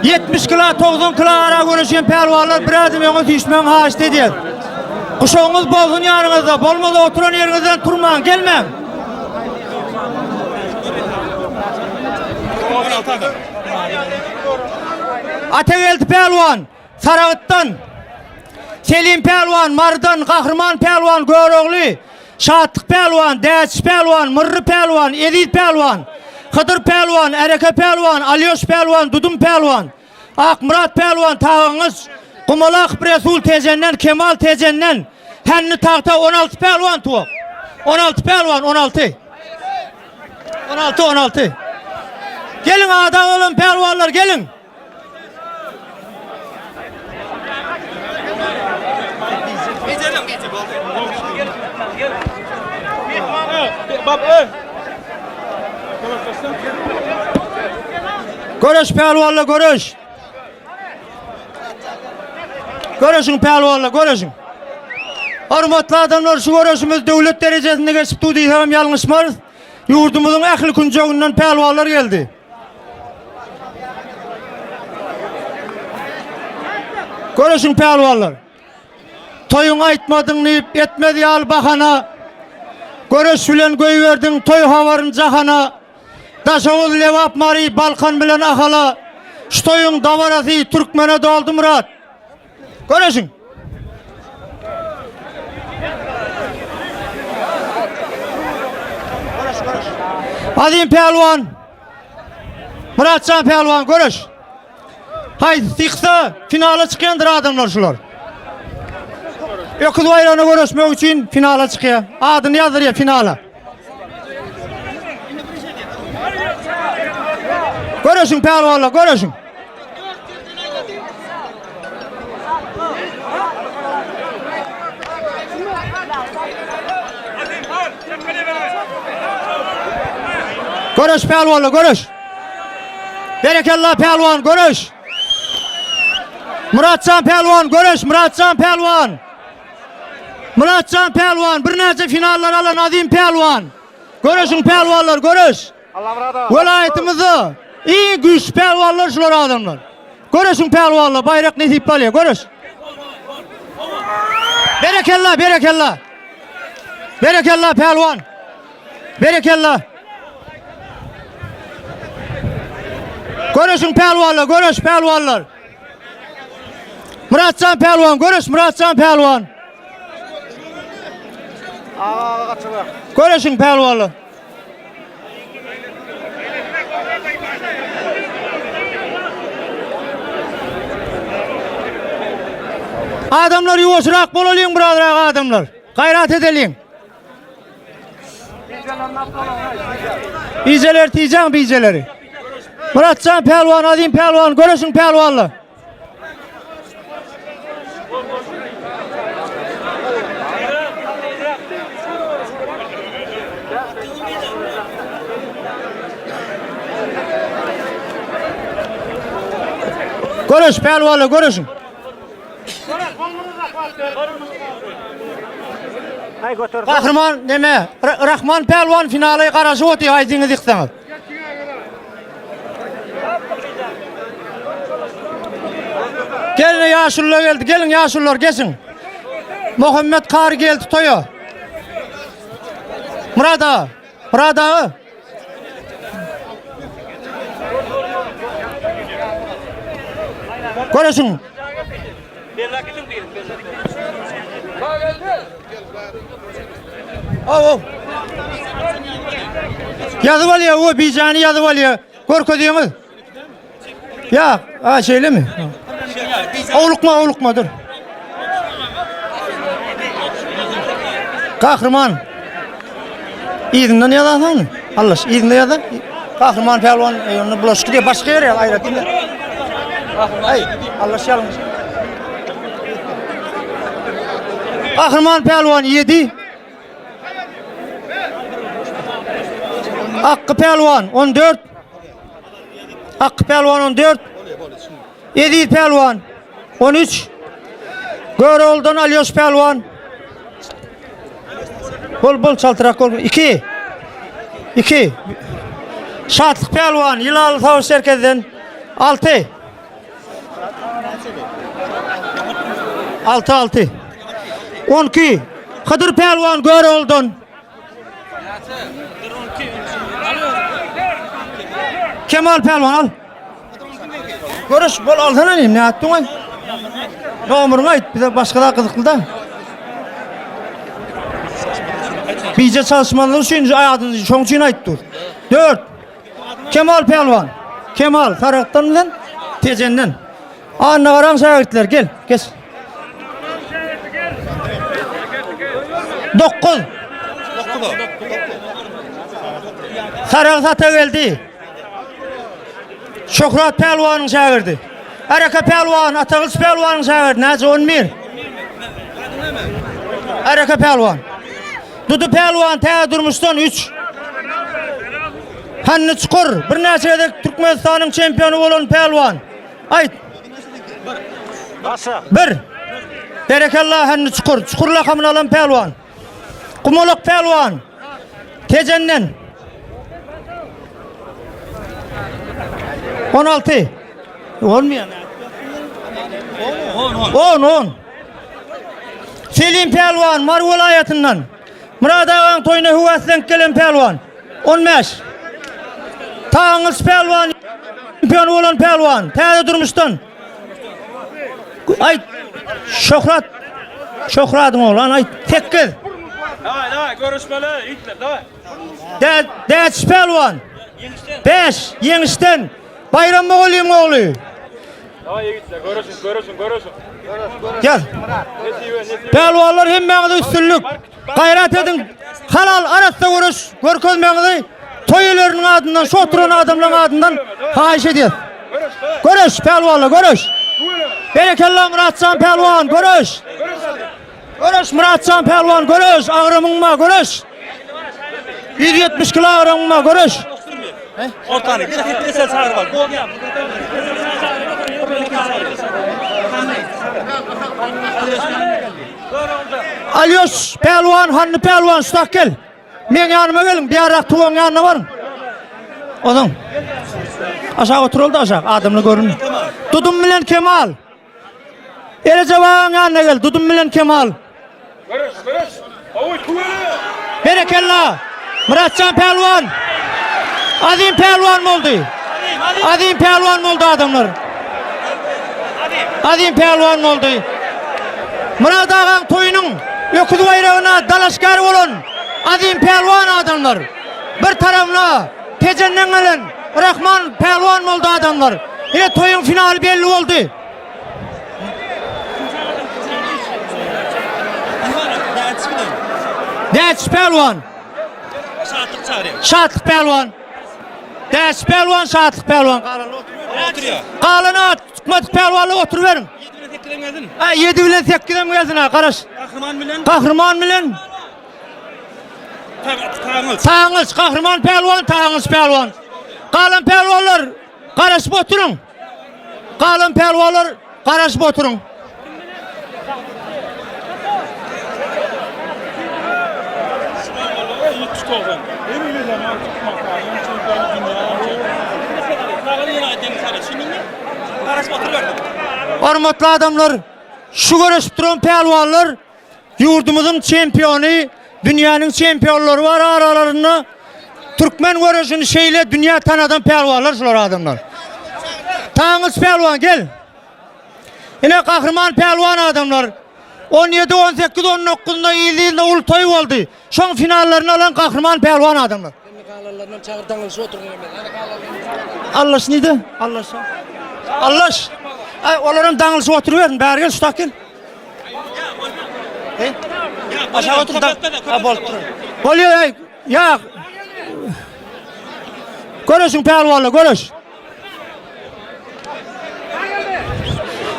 70 kilo 90 kilo ara göreşen pälwanlar bir ädim öňe süýşmegiň haýyşt edýär. Guşagyňyz bolsun ýanyňyzda, bolmasa oturan ýeriňizden turmaň, gelmäň. Atageldi pälwan Saragtdan, Selim pälwan, Marydan, Gahryman pälwan, Görogly, Şatlyk pälwan, Däçi pälwan, Myrry pälwan, Eziz pälwan, Hydyr pälwan, Äreke pälwan, Alýoş pälwan, Dudum pälwan, Akmyrat pälwan, Tagangyç, Gumalakow Resul Tejenden, Kemal Tejenden, Hänni Tagta, 16 pälwan tuwak. 16 pälwan, 16. 16, 16. Geliň adam bolan pälwanlar, geliň. Göreş pälwanla göreş. Göreşiň pälwanla göreşiň. Hormatly adamlar şu göreşimiz döwlet derejesinde geçip dur diýsem ýalňyşmarys. Ýurdumyzyň ähli künjeginden pälwanlar geldi. Göreşiň pälwanlar. Toýuň aýtmadyň diýip etmez ýaly bahana. Göreş bilen goýberdiň toý habaryn jahana. Daşoguz, Lebap, Mary, Balkan bilen Ahala. Şu toýuň dabarasy türkmene doldy Myrat. Göreşiň. Azim pälwan. Muratjan pälwan göreş. Haýsy ýyksa finala çykýandyr adamlar şular. Öküz baýragyna göreşmek üçin finala çykýar. Adyny ýazdyrýar finala. Göreşiň pälwanlar, göreşiň. Göreş pälwanlar, göreş. Berekella pälwan, göreş. Muratjan pälwan, göreş, Muratjan pälwan. Muratjan pälwan, birnäçe finallar alan azim pälwan. Göreşiň pälwanlar, göreş. Welaýatymyzda iň güýçli pälwanlar şular adamlar. Göreşiň pälwanlar, baýrak nesip bolýar, göreş. Berekella, berekella. Berekella pälwan. Berekella. Göreşiň pälwanlar, göreş pälwanlar. Muratjan pälwan, göreş Muratjan pälwan. Göreşiň pälwanlar. Adamlar ýuwaşrak bolalyň birazrak adamlar. Gaýrat edeliň. Bijeleri tijaň bijeleri. Muratjan pälwan, Azim pälwan, göreşiň pälwanlar. Göreş pälwanlar, göreşiň. Gahryman neme? Rahman pälwan finala garaşyp otyr aýdyňyz ýyksaňyz. Gelin ýaşulular geldi. Gelin ýaşulular geçiň. Muhammet Kary geldi toýa. Murat aga. Murat aga. Görüşüň. Aw aw. Ýazyp alýar, o bijany ýazyp alýar. Görkezýäňiz. Ýa, a şeýlemi? Owlukma, owlukma dur. Gahryman. Yzyndan ýazarsyňmy? Allaş, yzynda ýazar. Gahryman pälwan, onda bulaşyk diýip başga ýere ýaz, aýratyn. Aý, Allaş ýalňyş. Gahryman pälwan 7. Akky pälwan 14. Akky pälwan 14. Eziz pälwan 13. Göroldan Alýoş pälwan. Bol bol çaltrak bol. 2. 2. Şatlyk pälwan Ýylaly savaş merkezden 6. 6 6. 12. Hydyr pälwan Göroldan. Kemal pälwan al. Görüş bol alsana ne ne atdyň ay? Nomurňy aýt bize başga da gyzykly da. Bize çalışmalyk üçin aýadyny şoň üçin aýt dur. 4. Kemal pälwan. Kemal Saragtdan bilen Tejenden. Anna garaň şägirtler gel geç. 9. Saragt ata geldi. Şöhrat pälwanyň şägirdi. Araka pälwan, Atagylyç pälwanyň şägirdi. Näçe? 11. Araka pälwan. Dudy pälwan täze durmuşdan 3. Hanny Çukur, birnäçe gezek Türkmenistanyň çempiony bolan pälwan. Aýt. Bir. Berekella Hanny Çukur. Çukur lakamyny alan pälwan. Gumalak pälwan. Tejenden. 16. Olmaýar. 10 10. Selim pälwan Mary welaýatyndan. Myrat agaň toýuna höweslenip gelen pälwan. 15. Taňyş pälwan çempion bolan pälwan. Täze durmuşdan. Aýt. Şöhrat. Şöhradyň oglan aýt. 8. Daway daway görüşmeli ýigitler daway. Dä, Däçiş pälwan. 5. Ýeňişden. Baýram mugallymyň ogly. Daway ýigitler görüşün görüşün görüşün. Gel. Nesibe nesibe. Pälwanlar hemmäňize üstünlik. Gaýrat ediň. Halal arassa göreş görkezmegiňizi toý eýeleriniň adyndan, şu oturan adamlaryň adyndan haýyş edýäs. Göreş pälwanlar, göreş. Berekella Myratjan pälwan, göreş. Göreş Myratjan pälwan, göreş. Agramyň bar, göreş. 170 kilo agramyň bar, göreş. Ortany. Bir sel çagyryp al. Alýoş pälwan, Hanny pälwan şutak gel. Meň ýanyma geliň, biýarak tuwaň ýanyna baryň. Ozaň. Aşak oturaldy aşak, adamlar görün. Dudum bilen Kemal. Erejep agaň ýanyna gel, Dudum bilen Kemal. Göreş, göreş. Oý tüwele. Berekella. Myratjan pälwan. Azim pälwan boldy. Azim pälwan boldy adamlar. Azim pälwan boldy. Myrat agaň toýunyň öküz baýragyna dalaşgär bolan Azim pälwan adamlar. Bir tarapyna Tejenden gelen Rahman pälwan boldy adamlar. Ine toýuň finaly belli boldy. Däç pälwan. Şatlyk çagyrýar. Şatlyk pälwan. Däç pälwan, Şatlyk pälwan. Galan at, tutmadyk pälwanlar oturyberiň. 7 bilen 8-em gelsin. Ha, 7 bilen 8-em gelsin ha, garaş. Gahryman bilen. Gahryman bilen. Taňyç. Taňyç, Gahryman pälwan, Taňyç pälwan. Galan pälwanlar garaşyp oturyň. Galan pälwanlar garaşyp oturyň. Hormatly adamlar, şu göreşip duran pälwanlar Ýurdumyzyň çempiony, dünýäniň çempionlary bar aralarynda. Türkmen göreşini şeýle dünýä tanadan pälwanlar şular adamlar. Taňyç pälwan gel. Ine gahryman pälwan adamlar. 17, 18, 19-da yzly-yzyna uly toý boldy. Şoň finallaryny alan gahryman pälwan adamlar. Galanlarynam çagyr daňylyşyp oturyň Allaş nide? Allaş. Allaş. Ay olaram daňylyşyp oturyberin. Bäri gel şu tak gel. He? Aşağı otur da. Ha bolup dur. Bolýar ey. Ya. Göreşiň pälwanlar, göreş.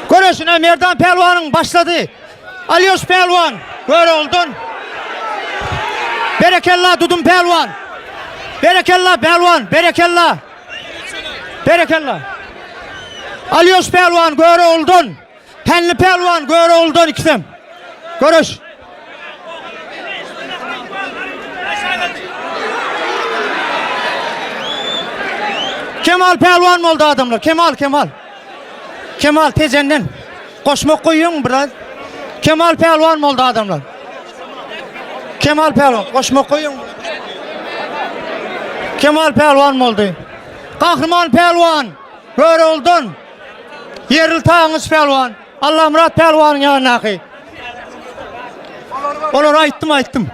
Göreşine Merdan pälwanyň başlady. Alýoş pälwan, Görogludan. Berekella Dudum pälwan. Berekella pälwan, berekella. Berekella. Alýoş pälwan Görogludan. Hänli pälwan Görogludan ikisem. Göreş. Kemal pälwan boldy adamlar. Kemal, Kemal. Kemal Tejenden. Goşmak goýuň biraz. Kemal pälwan boldy adamlar. Kemal pälwan goşmak goýuň. Kemal pälwan boldy. Gahryman pälwan Görogludan. Ýerli Taňyç pälwan, Allamyrat pälwanyň ýanyndaky. Olary aýtdym, aýtdym.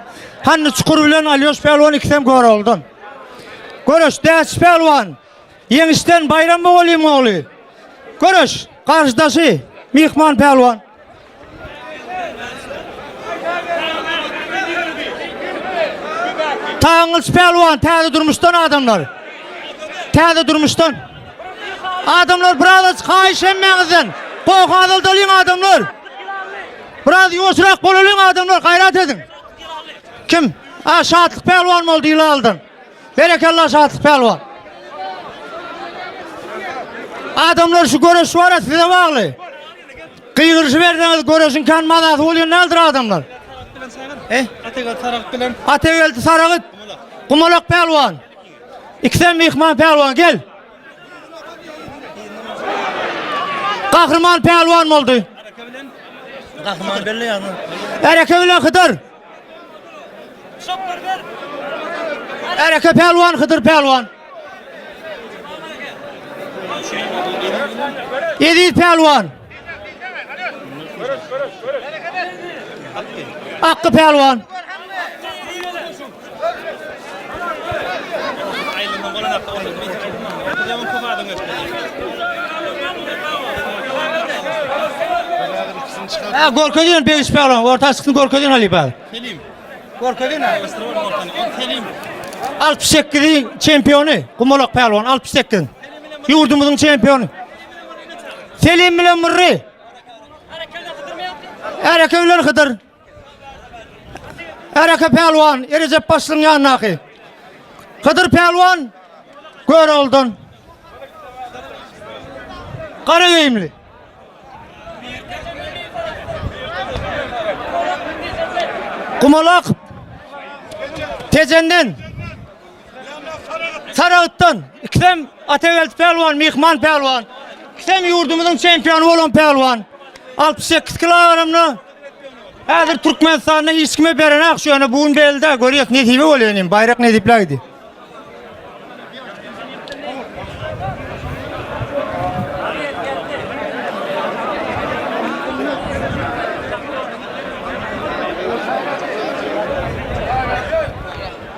Hanny Çukur bilen Alýoş pälwan ikisem Görogludan. Göreş, Däç pälwan, Ýeňişden Baýram mugallymyň ogly. Göreş, garşydaşy, Myhman pälwan. Taňňylyç pälwan täze durmuşdan adamlar. Täze durmuşdan. Adamlar biraz haýyş hemmäňizden. Goh azaldalyň adamlar. Biraz ýuwaşrak bolalyň adamlar gaýrat ediň. Kim? A Şatlyk pälwan boldy ýylaldan. Berekella Şatlyk pälwan. Adamlar şu göreş bar size bagly. Gygyryşyberseňiz göreşiň kän mazasy bolýan däldir adamlar. E? Atageldi Saragyt bilen. Atageldi Saragyt. Gumalak pälwan. Ikisem myhman pälwan gel. Gahryman pälwan boldy. Gahryman belli ýa. Ereke bilen Hydyr. Ereke pälwan, Hydyr pälwan. Eziz pälwan. Akky pälwan. Ha, görkezýän Begiş pälwan, orta çyksyn görkezýän halypa. Selim. Görkezýän. Selim. 68-iň çempiony Gumalak pälwan 68. Ýurdumyzyň çempiony. Selim bilen Murry. Ereke bilen Hydyr. Ereke pälwan, Erejep başlygyň ýanyndaky. Hydyr pälwan. Görogludan. Gara geýimli. Gumalak. Tejenden. Saragtdan. Ikisem Atageldi pälwan, myhman pälwan. Ikisem ýurdumyzyň çempiony bolan pälwan. 68 kilogramda Häzir Türkmenistanda hiç kime berenak şu ýöne bu gün belli-dä görýäs nesibe bolýar inim baýrak nesiplägidi.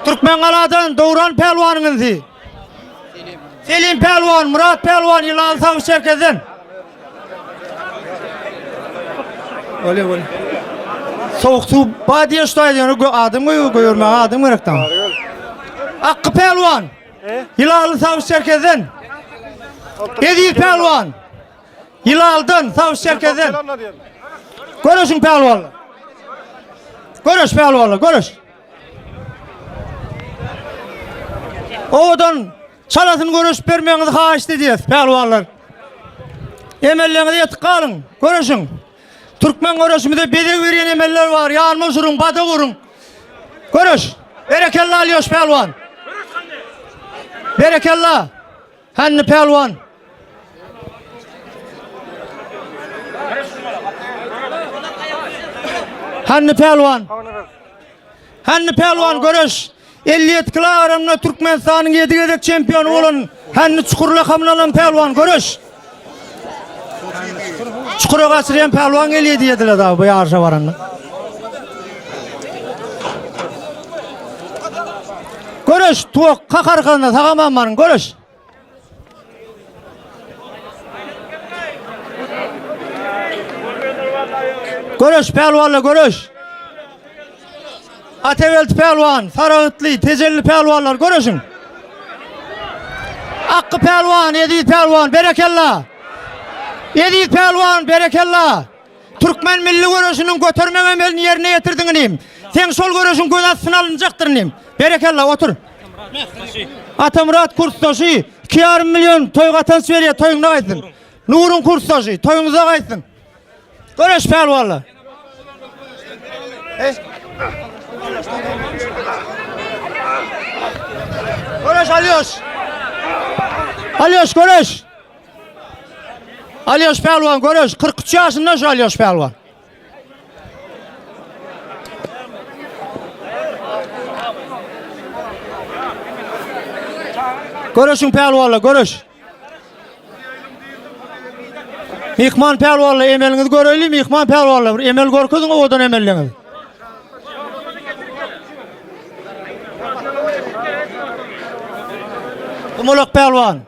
Türkmengaladan Döwran pälwanyň inisi. Selim pälwan, Murat pälwan Ýylanly Sagyş Çerkezden. Öyle öyle. Soğuk su ba diýe şu taýda ýöne adam goýup goýurmaga adam gerek tam. Akky pälwan. Ýylanly Sagyş Çerkezden. Eziz pälwan. Ýylaldan, Sagyş Çerkezden. Göreşiň pälwanlar. Göreş pälwanlar, göreş. Owadan çalasyn göreşip bermegiňizi haýyşt edýäs, pälwanlar. Emelleňize ýetip galyň, göreşiň. Türkmen göreşimize bezeg berýän emeller bar, ýarma usuryň, badak uruň. Göreş. Berekella Alýoş pälwan. Berekella. Hany pälwan. Hany pälwan. Hany pälwan göreş. 57 kilogramda Türkmenistanyň 7 gezek çempiony bolan Hany Çukur lakamyny alan pälwan göreş. Çukura gaçyrýan pälwan gelýär diýdiler da bu ýaryşa baranda. Göreş, tuwak, kak arkasynda sagaman baryň, göreş. Göreş pälwanla göreş. Atebeldi pälwan, Saragytly, Tejelli pälwanlar göreşiň. Akky pälwan, Eziz pälwan, berekella. Eziz pälwan, berekella. Türkmen milli göreşiniň göterme emelini ýerine ýetirdiň inim. Seň şol göreşiň göz astyna alynjakdyr inim. Berekella, otur. Atamyrat kursdaşy 2,5 million toý gatanç berýär, toýuňda gaýtsyn. Nuruň kursdaşy, toýuňyzda gaýtsyn. Göreş pälwanlar. Göreş Alýoş. Alýoş göreş. Alýoş pälwan göreş. 43 ýaşynda şu Alýoş pälwan. Göreşiň pälwanlar, göreş. Myhman pälwanlar emeliňizi göreýli, myhman pälwanlar bir emel görkeziň owadan emelleňizi. Gumulak pälwan.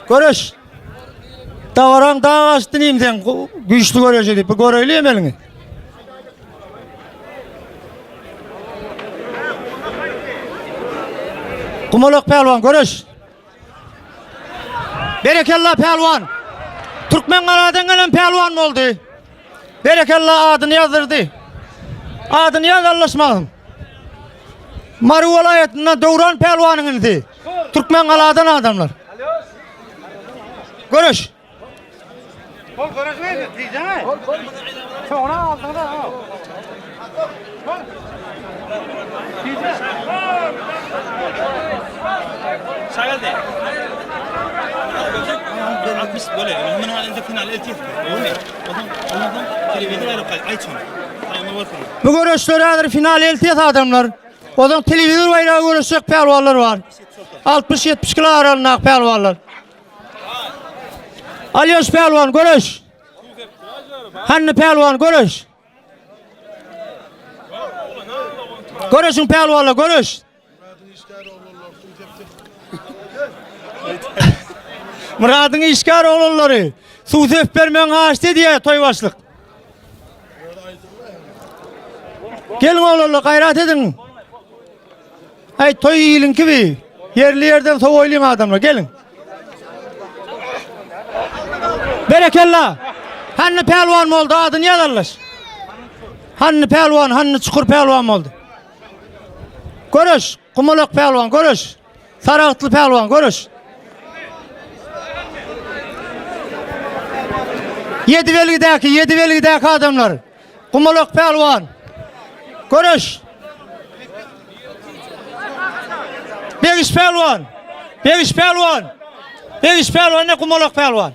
Göreş. Dabaraň dag aşdy diýim sen güýçli göreş edip bir göreýli emeliňi. Gumalak pälwan göreş. Berekella pälwan. Türkmen galadan gelen pälwan boldy. Berekella adyny ýazdyrdy. Adyny ýaz allaşmagyn. Mary welaýatyndan Döwran pälwanyň inisi. Türkmen galadan adamlar. Göreş. Bol göreşmeýdi, diýjäň. Soňra aldyňda. Şageldi. 60 böyle. Hemen halinde final elti. Bu göreşler häzir final eltýär adamlar. Ozan telewizor baýragy göreşjek pälwanlar bar. 60-70 kilo aralygyndaky pälwanlar. Alýoş pälwan göreş. Hanny pälwan göreş. Göreşiň pälwanlar göreş. Myradyň işgär oglanlary suw söp bermegiň haýyşt edýär toý başlyk. Geliň oglanlar gaýrat ediň. Aý toý iliňki bi. Ýerli ýerden sowaýlyň adamlar geliň. Berekella. Hanny pälwan boldy adyny ýaz Allaş. Hanny pälwan, Hanny çukur pälwan boldy. Göreş, Gumalak pälwan, göreş. Saragtly pälwan göreş. Ýedi belgidäki, ýedi belgidäki adamlar. Gumalak pälwan. Göreş. Begiş pälwan. Begiş pälwan. Begiş pälwan ne Gumalak pälwan.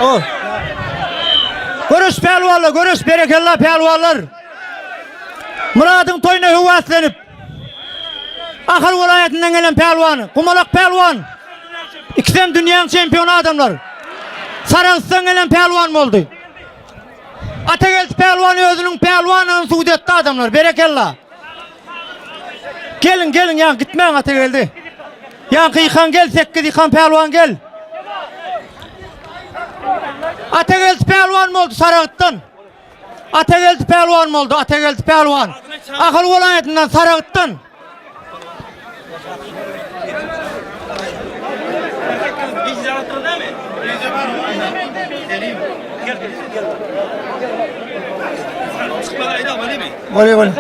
O. Göreş pälwanlar, göreş berekella pälwanlar. Myradyň toýuna höweslenip Ahal welaýatyndan gelen pälwan, Gumalak pälwan. Ikisem dünýäň çempiony adamlar. Sarahsdan gelen pälwan boldy. Atageldi pälwan özüniň pälwanyny subut etdi adamlar. Berekella. Geliň, geliň ýa gitmäň Atageldi. Ýaňky ýykan gel, 8 ýykan pälwan gel. Atageldi pälwan boldy Saragtdan. Atageldi pälwan boldy, Atageldi pälwan. Ahal welaýatyndan, Saragtdan. Bolýa bolýa.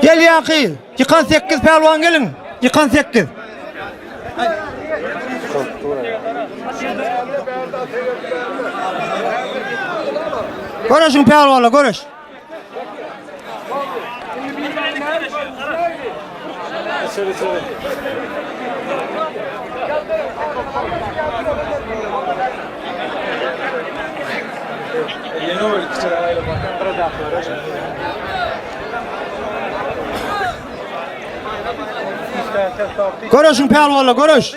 Gel ýaňky, ýykan 8 pälwan geliň. Ýykan 8. Göreşiň pälwanlar, göreş. Göreşiň pälwanlar, göreş.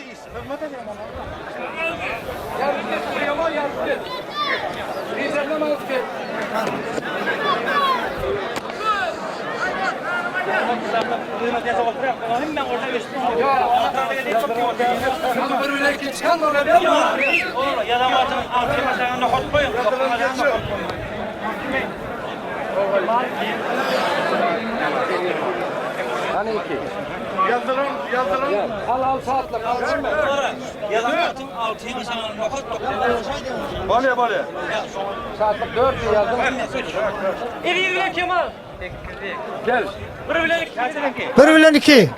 Bir bilen iki.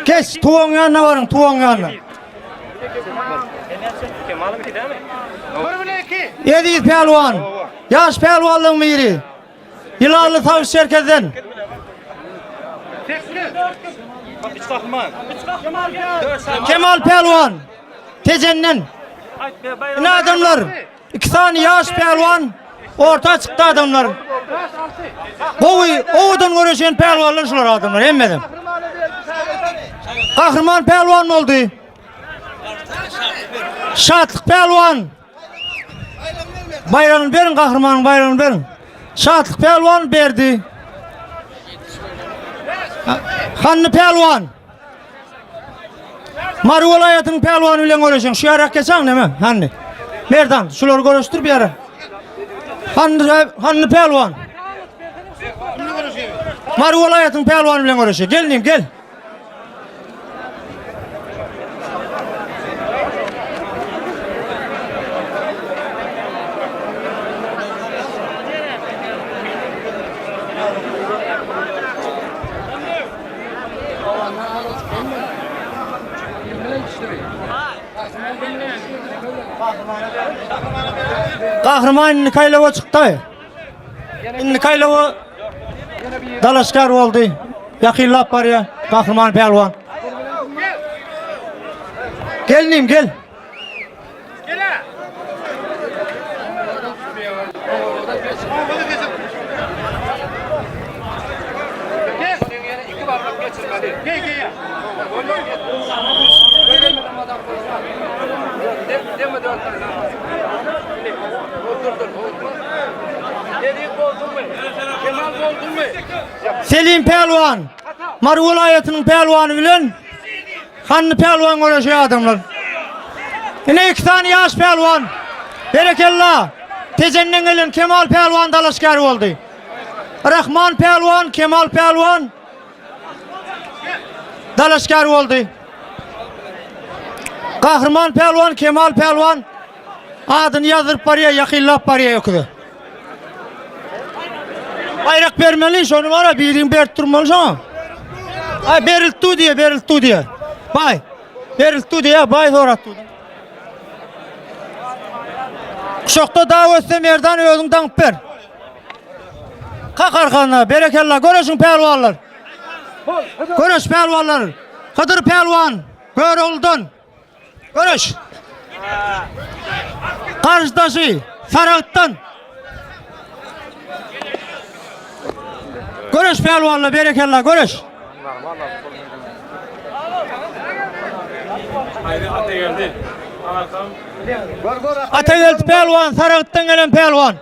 Geç, tuwaň ýanyna baryň, tuwaň ýanyna. Eziz pälwan, ýaş pälwanlaryň biri. Ýylanly Sabyş Çerkezden. Kemal pälwan Tejenden. Ine adamlar, iki sany ýaş pälwan orta çykdy adamlar. Gowy, owadan göreşen pälwanlar şular adamlar hemmesi. Gahryman pälwan boldy. Şatlyk pälwan. Baýragyny beriň gahrymanyň baýragyny beriň. Şatlyk pälwan berdi. Hanny pälwan. Mary welaýatynyň pälwany bilen göreşiň. Şu ýarak geçäň näme? Hanny. Merdan, şulary göreşdir bir ýere. Hanny, Hanny pälwan. Mary welaýatynyň pälwany bilen göreşýär. Gel diýim, gel. Gahryman indi kaýlawa çykdy. Indi kaýlawa dalaşgär boldy. Ýakynlap barýar Gahryman pälwan. Gel nim gel. Selim pälwan, Mary welaýatynyň pälwany bilen Hanly pälwan göreşýär adamlar. Ine iki sany ýaş pälwan. Berekella. Tejenden gelen Kemal pälwan dalaşgär boldy. Rahman pälwan, Kemal pälwan dalaşgär boldy. Gahryman pälwan Kemal pälwan adyny ýazdyryp barýar, ýakynlap barýar öküze. Baýrak bermeli, şony bara birin berip durmaly şoňa. Ay berilip du diýe, berilip du diýe. Baý. Berilip du diýe, baý sorat du. Kuşakda daw ötse Merdan özüň daňyp ber. Kak arkana, berekella, göreşiň pälwanlar. Göreş pälwanlar. Hydyr pälwan, Görogludan. Göreş. Garşydaşy Saragtdan. Göreş pälwanlar, berekella, göreş. Atageldi pälwan, Saragtdan gelen pälwan.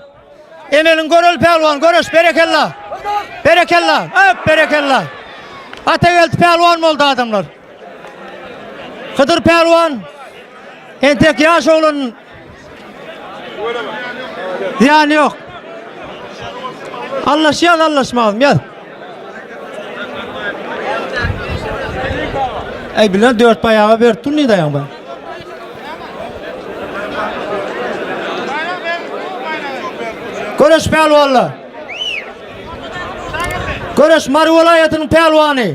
Emeliň görel pälwan, göreş, berekella. Berekella, öp berekella. Atageldi pälwan boldy adamlar. Hydyr pälwan entek ýaş oglan. Zyýany ýok. Allaşýas, allaşmagym, ýaz. Ey bilen dört baýaga berip dur nida ýaň Göreş pälwanlar. Göreş Mary welaýatynyň pälwany.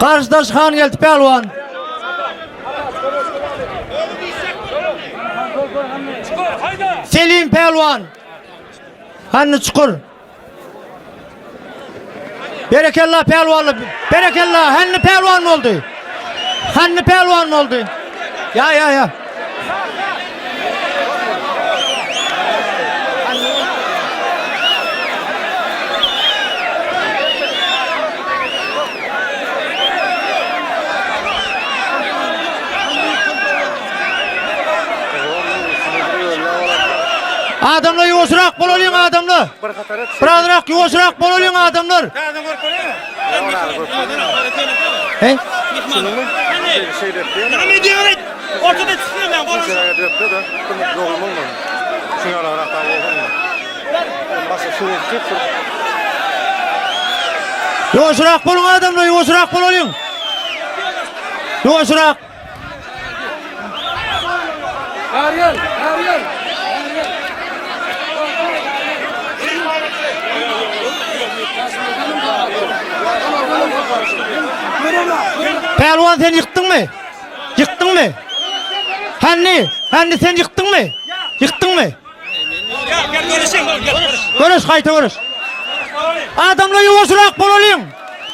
Garşydaş Hangeldi pälwan. Selim pälwan. Hanny çukur. Berekella pälwanly. Berekella Hanny pälwan boldy. Hanny pälwan boldy. Ya ya ya. Adamlar ýuwaşrak bolalyň adamlar. Birazrak ýuwaşrak bolalyň adamlar. He? Näme edýäň? Ortada çykýan Ýuwaşrak boluň adamlar, ýuwaşrak bolalyň. Ýuwaşrak. Ariel, Ariel. Pälwan sen ýykdyňmy? Ýykdyňmy? Hany, hany sen ýykdyňmy? Ýykdyňmy? Göreş gaýta göreş. Adamlar ýuwaşrak bolalyň.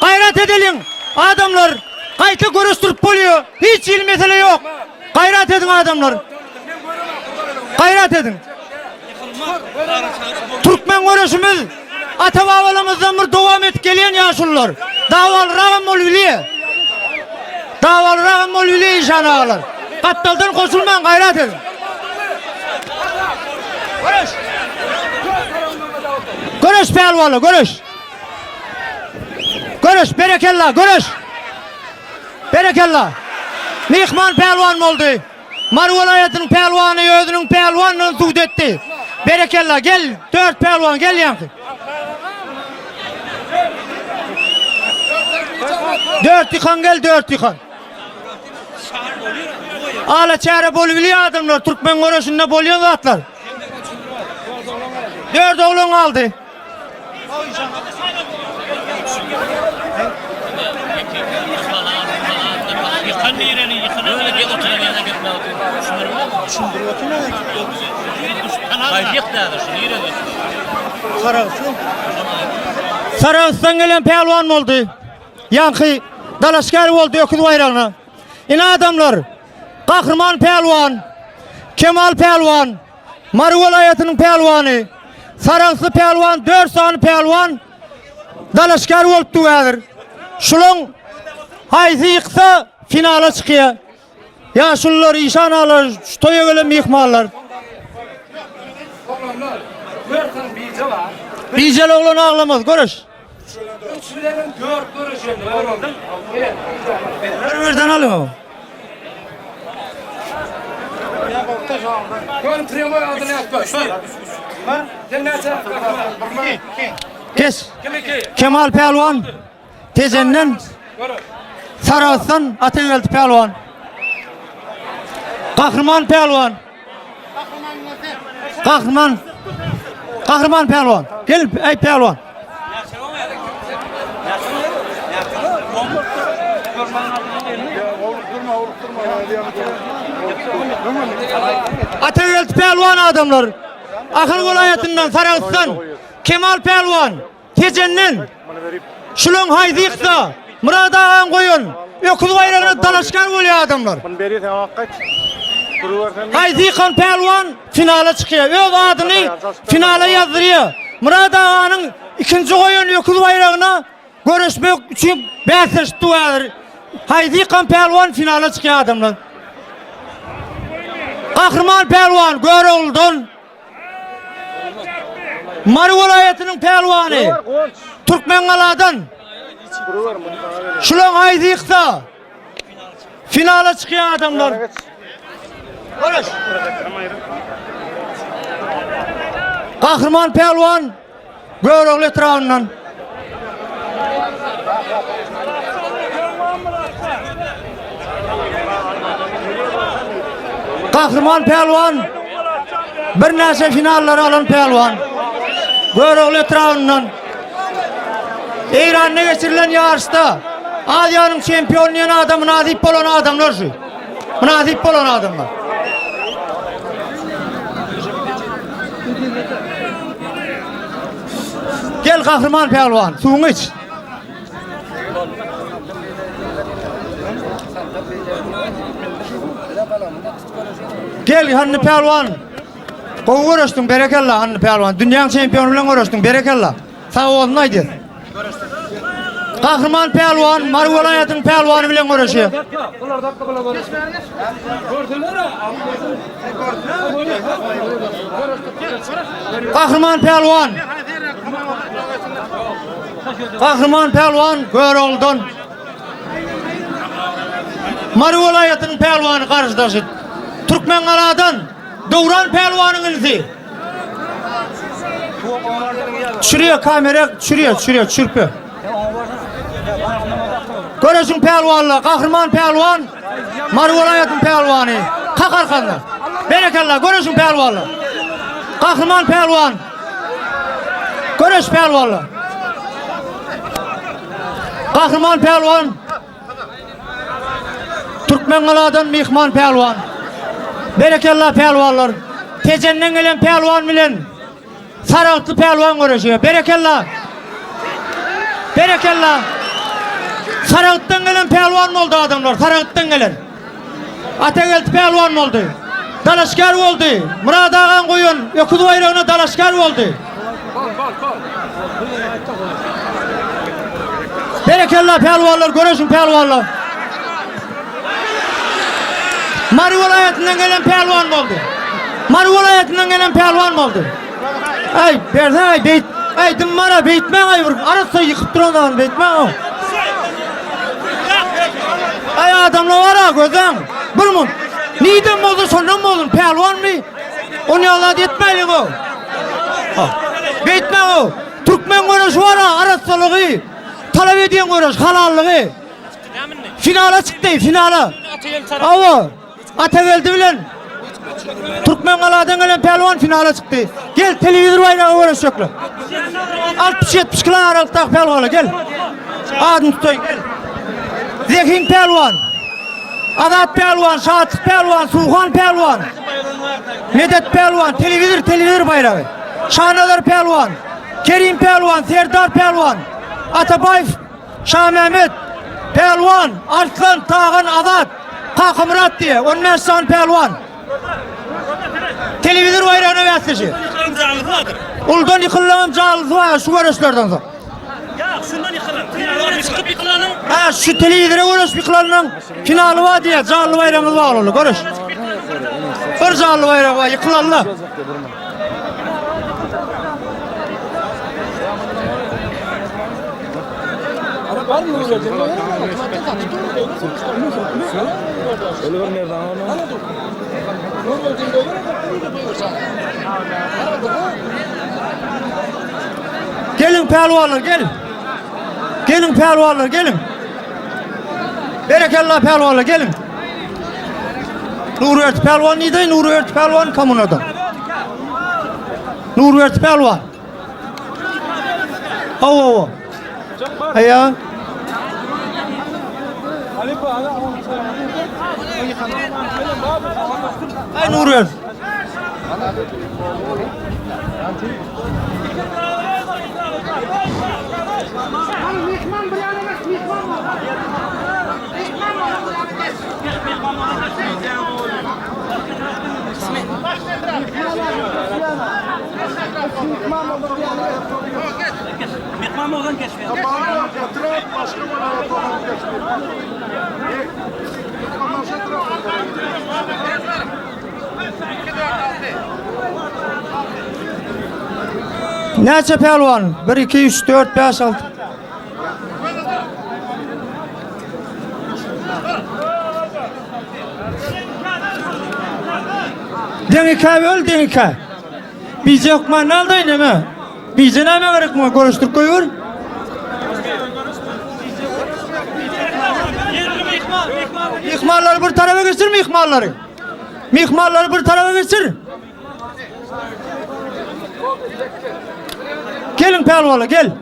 Gaýrat edeliň. Adamlar gaýta göreşdirip bolýar. Hiç hili mesele ýok. Gaýrat ediň adamlar. Gaýrat ediň. Türkmen göreşimiz ata babalarymyzdan bir dowam edip gelýän ýaşulular. Dawalyragam bolup bilýär. Dawalyragam bolup bilýär işan agalar. Gapdaldan goşulmaň gaýrat ediň. Göreş. Göreş pälwanlar göreş. Göreş berekella göreş. Berekella. Myhman pälwan boldy. Mary welaýatynyň pälwany özüniň pälwanlygyny subut etdi. Berekella, gel, dört pälwan, gel ýaňky. Dört ýykan gel, dört ýykan. Ala çäre bolubilýär adamlar, türkmen göreşinde bolýan zatlar. Dört oglan galdy. Sarahsdan gelen pälwan boldy. Ýaňky dalaşgär boldy öküz baýragyna. Ine adamlar, Gahryman pälwan, Kemal pälwan, Mary welaýatynyň pälwany, Sarahsly pälwan, dört sany pälwan dalaşgär bolupdy häzir. Şulaň haýsy ýyksa finala çykýar. Ýaşulular, işan agalar, şu toýa gelen myhmanlar. Oglanlar, dört bije bar. Bijeli oglan aglamaz, göreş. Üç bilenem dört göreşende oglanlar. Bir birden alyň. Gön primoy adyny ýazma. Sen näçe? Kes. Kim iki? Kemal Pälwan Tejenden Sarahsdan Atageldi Pälwan. Gahryman pälwan. Gahryman. Gahryman pälwan. Gel ey pälwan. Atageldi pälwan adamlar. Ahal welaýatyndan Sarahsdan Kemal pälwan. Tejenden şulaň haýsy ýyksa Myrat agaň goýan öküz baýragyna dalaşgär bolýar adamlar. Haýsy ýykan pälwan finala çykýar. Öz adyny finala ýazdyrýar. Myrat aganyň ikinji goýan öküz baýragyna göreşmek üçin bäsleşip dur häzir. Haýsy ýykan pälwan finala çykýar adamlar. Gahryman pälwan Görogludan Mary welaýatynyň pälwany Türkmengaladan Şulaň haýsy ýyksa finala çykýan adamlar. Göreş. Gahryman pälwan Görogly etrabyndan. Gahryman pälwan birnäçe finallary alan pälwan. Görogly etrabyndan. Eýranda geçirilen ýaryşda Aziýanyň çempiony diýen ada mynasyp bolan adamlar şu. Mynasyp bolan adamlar. Gel gahryman pälwan, suwuňy iç. Gel Hanny pälwan. Gowy göreşdiň, berekella Hanny pälwan. Dünýäň çempiony bilen göreşdiň, berekella. Sag bolsun aýdýas. Gahryman pälwan Mary welaýatynyň pälwany bilen göreşýär. Gahryman pälwan. Gahryman pälwan Görogludan. Mary welaýatynyň pälwany garşydaşy. Türkmengaladan Döwran pälwanyň inisi. Çürüýär kamera, çürüýär, çürüýär, çürpe. Göreşiň pälwanlar, gahryman pälwan, Mary welaýatynyň pälwany, kak arkanda. Berekella, göreşiň pälwanlar. Gahryman pälwan. Göreş pälwanlar. Gahryman pälwan. Türkmengaladan myhman pälwan. Berekella pälwanlar. Tejenden gelen pälwan bilen Saragtly pälwan göreşýär. Berekella. Berekella. Saragtdan gelen pälwan boldy adamlar. Saragtdan gelen. Atageldi pälwan boldy. Dalaşgär boldy. Myrat agaň goýan öküz baýragyna dalaşgär boldy. Berekella pälwanlar, göreşiň pälwanlar. Mary welaýatyndan gelen pälwan boldy. Mary welaýatyndan gelen pälwan boldy. Aý, berse aý beýt. Aý dymmara beýtmäň aý bir arassa ýykyp duran zadyny beýtmäň. Aý adamlar bar-a gözläň. Bir mun. Niden bolsa şondan bolsun pälwanmy? Ony ýaly zat etmäýliň o. Beýtmäň o. Türkmen göreşi bar-a arassalygy talap edýän göreş, halallygy. Finala çykdy, finala. Awa. Atageldi bilen Türkmengaladan gelen pälwan finala çykdy. Gel telewizor baýragy göreşjekler. 60-70 kilo aralykdaky pälwana gel. Adyny tutaý gel. Zehin pälwan. Azat pälwan, Şatlyk pälwan, Suhan pälwan. Medet pälwan, telewizor telewizor baýragy. Şanazar pälwan, Kerim pälwan, Serdar pälwan, Atabaýew Şamämmet, Pälwan, Arslan, Tagan, Azat, Kakamyrat diýe, 15 sany pälwan. Telewizor baýragyna bäsleşýär. Uldan ýykylanam janlysy bar şu göreşlerden soň. Ýa, şundan ýykylan. Finala çykyp ýykylanyň. Ha, şu telewizora göreşip ýykylanyň finaly bar diýe, janly baýragyňyz bar ola, göreş. Bir janly baýragy bar, ýykylanlar. Geliň pälwanlar gel. Geliň pälwanlar geliň. Berekella pälwanlar geliň. Nurberdi Pälwan diýdi, Nurberdi Pälwan kommunadan. Nurberdi Pälwan. Hawa, hawa. Aýa. Aý Nurberdi. Näçe pälwan? 1 2 3 4 5 6 Deň ikä böl, deň ikä. Bije hökman aldaý neme? Bije näme gerek muňa görüşdirip goýber. Myhmanlary bir tarapa geçir myhmanlary. Myhmanlary bir tarapa geçir. Geliň pälwala gel.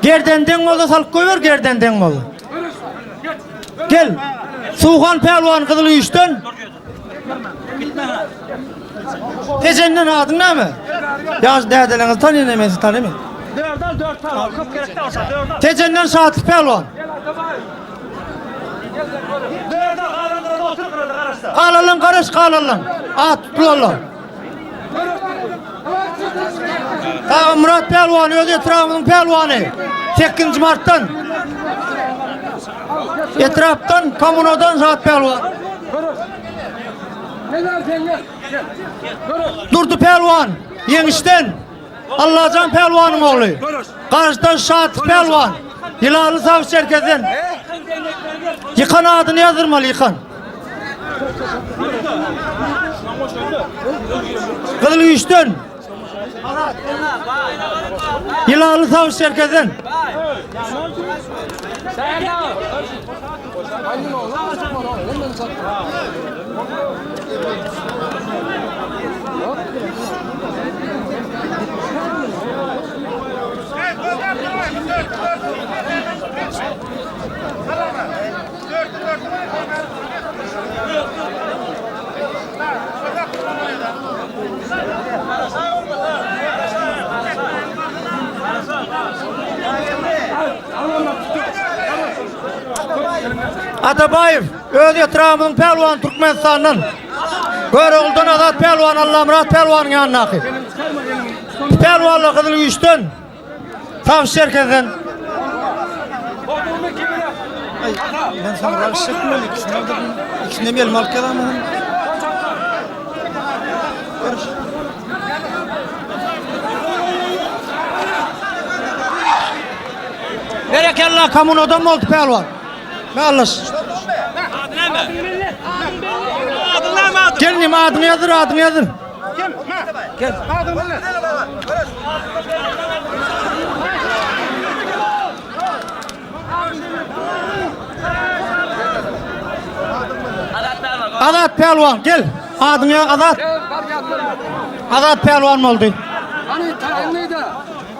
Gerden deň bolsa salyp goýber gerden deň bolsa. Gel. Suhan pälwan gyzyl üýşden. Tejenden adyň näme? Ýaş dädeleriňizi tanýan men sizi tanymaýan. Dördal dört pälwan köp gerek däl olsa dördal. Tejenden Şatlyk pälwan. Dördal galanlara otur gyrada garaşda. Galanlaň garaş galanlaň. At tutulanlar. Tagamyrat pälwan öz etrabymyzyň pälwany. 8-nji martdan. Etrapdan, kommunadan Şat pälwan. Durdy pälwan, ýeňişden. Allajan pälwanyň ogly. Garşydan Şat pälwan. Ýylanly sag çerkezden. Ýykan adyny ýazdyrmaly ýykan. Gyzyl güýçden. Ýylanly sag çerkezden. Atabaýew öz etrabymyzyň pälwany Türkmenistandan. Görogludan Azat pälwan Allamyrat pälwanyň ýanyndaky. Pälwanlar Gyzyl güýçden. Sag Çerkezden. Ben sana rahatsız etmem ikisini aldım. İkisini de elime alıp gelemem. Berekella kommunadan boldy pälwan. Meallyş. Gel nim adyňy ýazdyr, adyňy ýazdyr. Gel. Azat pälwan gel. Adyňy Azat. Azat pälwan boldy. Hani taýynlydy.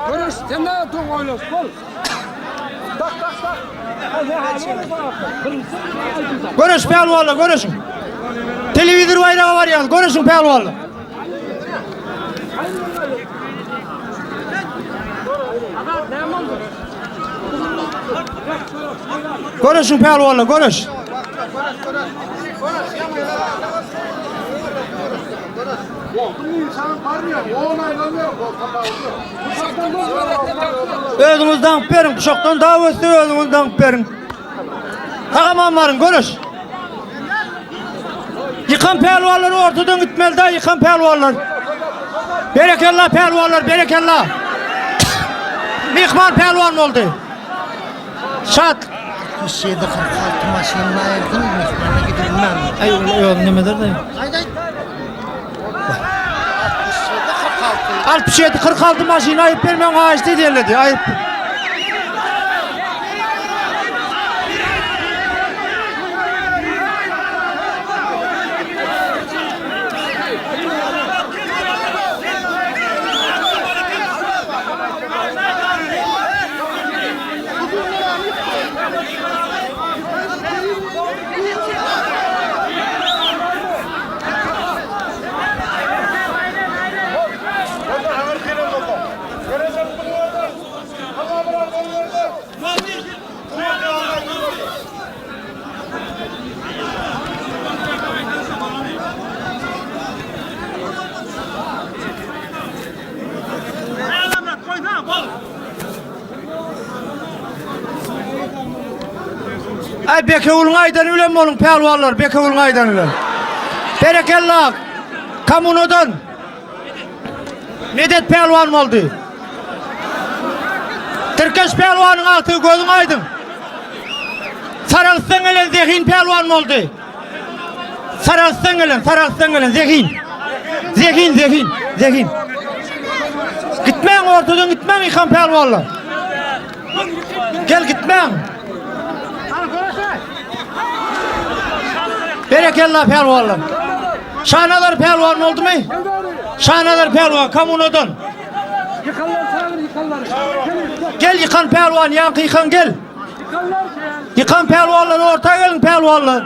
Görüş, sen ne toň oýnaş, bol. Tak, tak, tak. Göreş pälwanlar, göreşiň. Telewizor baýraga barýaňyz, göreşiň pälwanlar. Göreşiň pälwanlar, göreş. Özüňiz daňyp beriň, guşakdan daw ötse özüňiz daňyp beriň. Tagaman baryň, göreş. Ýykan pälwanlar ortadan gitmeli da, ýykan pälwanlar. Berekella pälwanlar, berekella. Myhman pälwan boldy. Şat. 67 46 maşynyny aýyrdym, myhmana gidilmän. Aý, ol özüni nemedir-de. Aýt, aýt. 67 46. 67 46 maşyny aýyp bermegiň haýyşt edýärler Aýyp. Ay Bekewulyň aýdany bilen boluň pälwanlar, Bekewulyň aýdany bilen. Berekella. Kommunadan. Medet pälwan boldy. Tirkeş pälwanyň agtygy gözüň aýdyň. Sarahsdan gelen Zehin pälwan boldy. Sarahsdan gelen, Sarahsdan gelen Zehin. Zehin, Zehin, Zehin. Gitmäň ortadan gitmäň ýykan pälwanlar. Gel gitmäň. Berekella pälwanlar. Şanazar pälwan boldumy? Şanazar pälwan kommunadan. Gel ýykan pälwan, ýaňky ýykan gel. Ýykan pälwanlar orta geliň pälwanlar.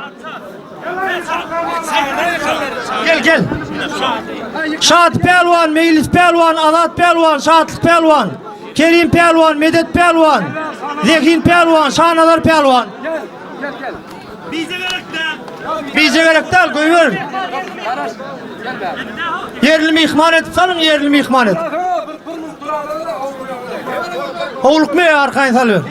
Gel gel. Şat pälwan, Meýlis pälwan, Azat pälwan, Şatlyk pälwan, Kerim pälwan, Medet pälwan, Zehin pälwan, Şanazar pälwan. Bize gerek däl, goýber. Ýerli myhman edip salyň, ýerli myhman edip. Howlukma arkaýyn salyber.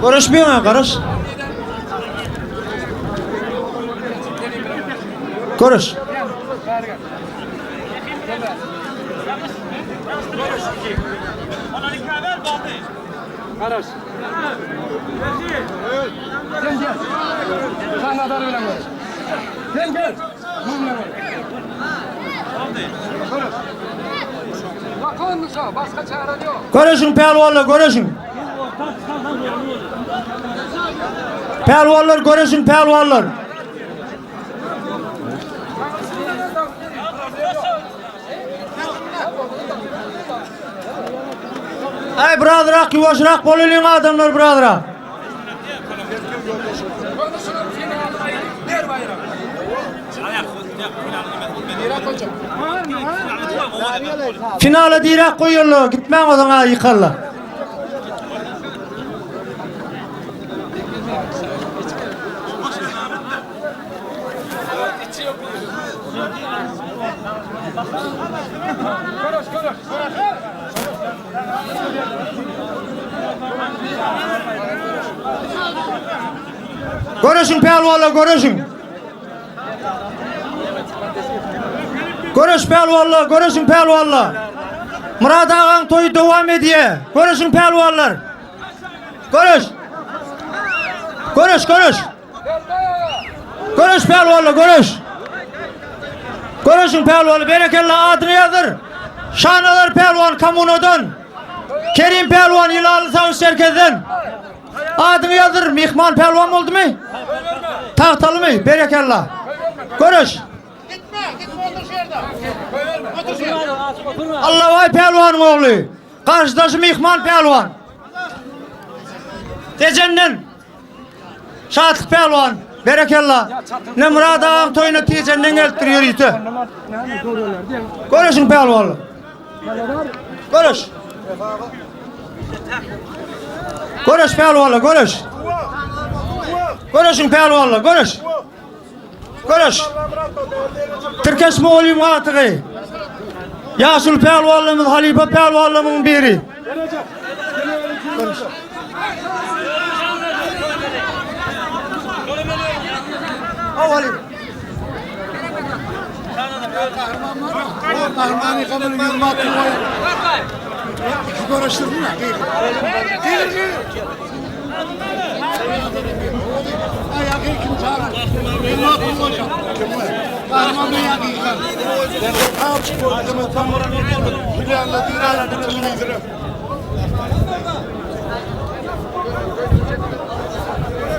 Görüşmeýän garaş. Görüş. Garaş. Sen gel. Sen nazar bilen görüş. Sen gel. Göreşiň pälwanlar, göreşiň. Pälwanlar, göreşiň pälwanlar. Aý birazrak ýuwaşrak bolalyň adamlar birazrak. Finala direk goýarlar, gitmäň o zaman ýykarlar. Göreşiň pälwanlar, göreşiň. Göreş pälwanlar, göreşiň pälwanlar. Myrat agaň toýy dowam edýär. Göreşiň pälwanlar. Göreş. Göreş, göreş. Göreş pälwanlar, göreş. Göreşiň pälwany, berekella adyny ýazdyr. Şanazar pälwan kommunadan. Kerim pälwan Ýylanly sawuş merkezden. Adyňy ýazdyr, myhman pälwan boldumy? Tagtalymy? Berekella. Göreş. Allabaý pälwanyň ogly. Garşydaşy myhman pälwan. Tejenden. Şatlyk pälwan. Berekella. Ne Myrat agaň toýuna Tejenden gelipdir ýörite. Göreşiň pälwanlar. Göreş. Göreş pälwanlar, göreş. Göreşiň pälwanlar, göreş. Göreş. Tirkeş mugallym gatygy. Ýaşuly pälwanlarymyz, halypa pälwanlarymyň biri. Göreş. Haw halypa.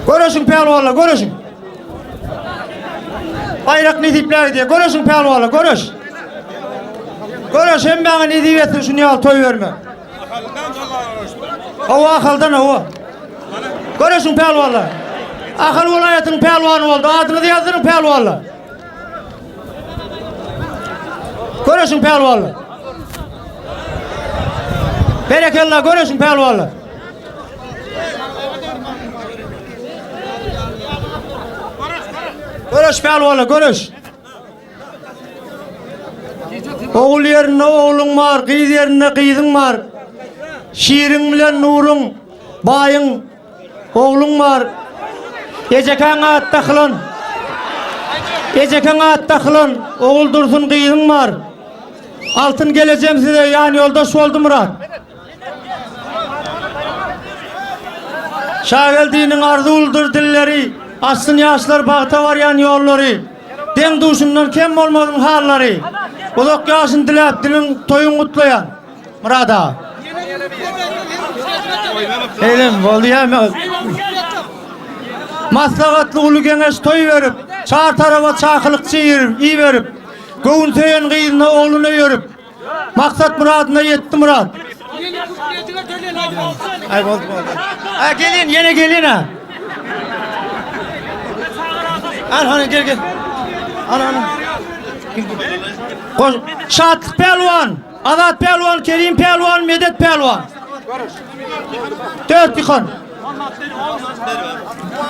Göreşiň pälwanlar, göreşiň. Baýrak nesipler diýe. Göreşiň pälwanlar, göreş. Göreş hemmäňe nesip etsin şuny ýaly toý bermek. Hawa Ahaldan hawa. Göreşiň pälwanlar. Ahal welaýatynyň pälwany boldy. Adyňyzy ýazdyryň pälwanlar. Göreşiň pälwanlar. Berekella göreşiň pälwanlar. Göreş pälwanlar göreş. Ogul ýerinde ogluň bar, gyz ýerinde gyzyň bar. Şiriň bilen Nuruň, baýyň ogluň bar. Ejekäň at dakylan. Ejekäň at dakylan, ogul dursun gyzyň bar. Altyn gelejem size ýan ýoldaş boldy Myrat. Şageldiniň arzuwlydyr dilleri, Açsyn ýaşlar bagta barýan ýollary. Deň-duşundan kem bolmasyn hallary. Uzak ýaşyn diläp diliň toýuň gutlaýan. Myrat aga. Eýlem boldy ýa. Maslahatly uly geňeş toý berip, çar taraba çakylykçy iberip, göwün söýen gyzyna ogluna ýörüp, Maksat myradyna ýetdi Myrat. Ay boldy boldy. Ha gelin ýene gelin ha. Al hany gel gel. Al al. Koş Şatlyk pälwan, Azat pälwan, Kerim pälwan, Medet pälwan. Dört ýykan.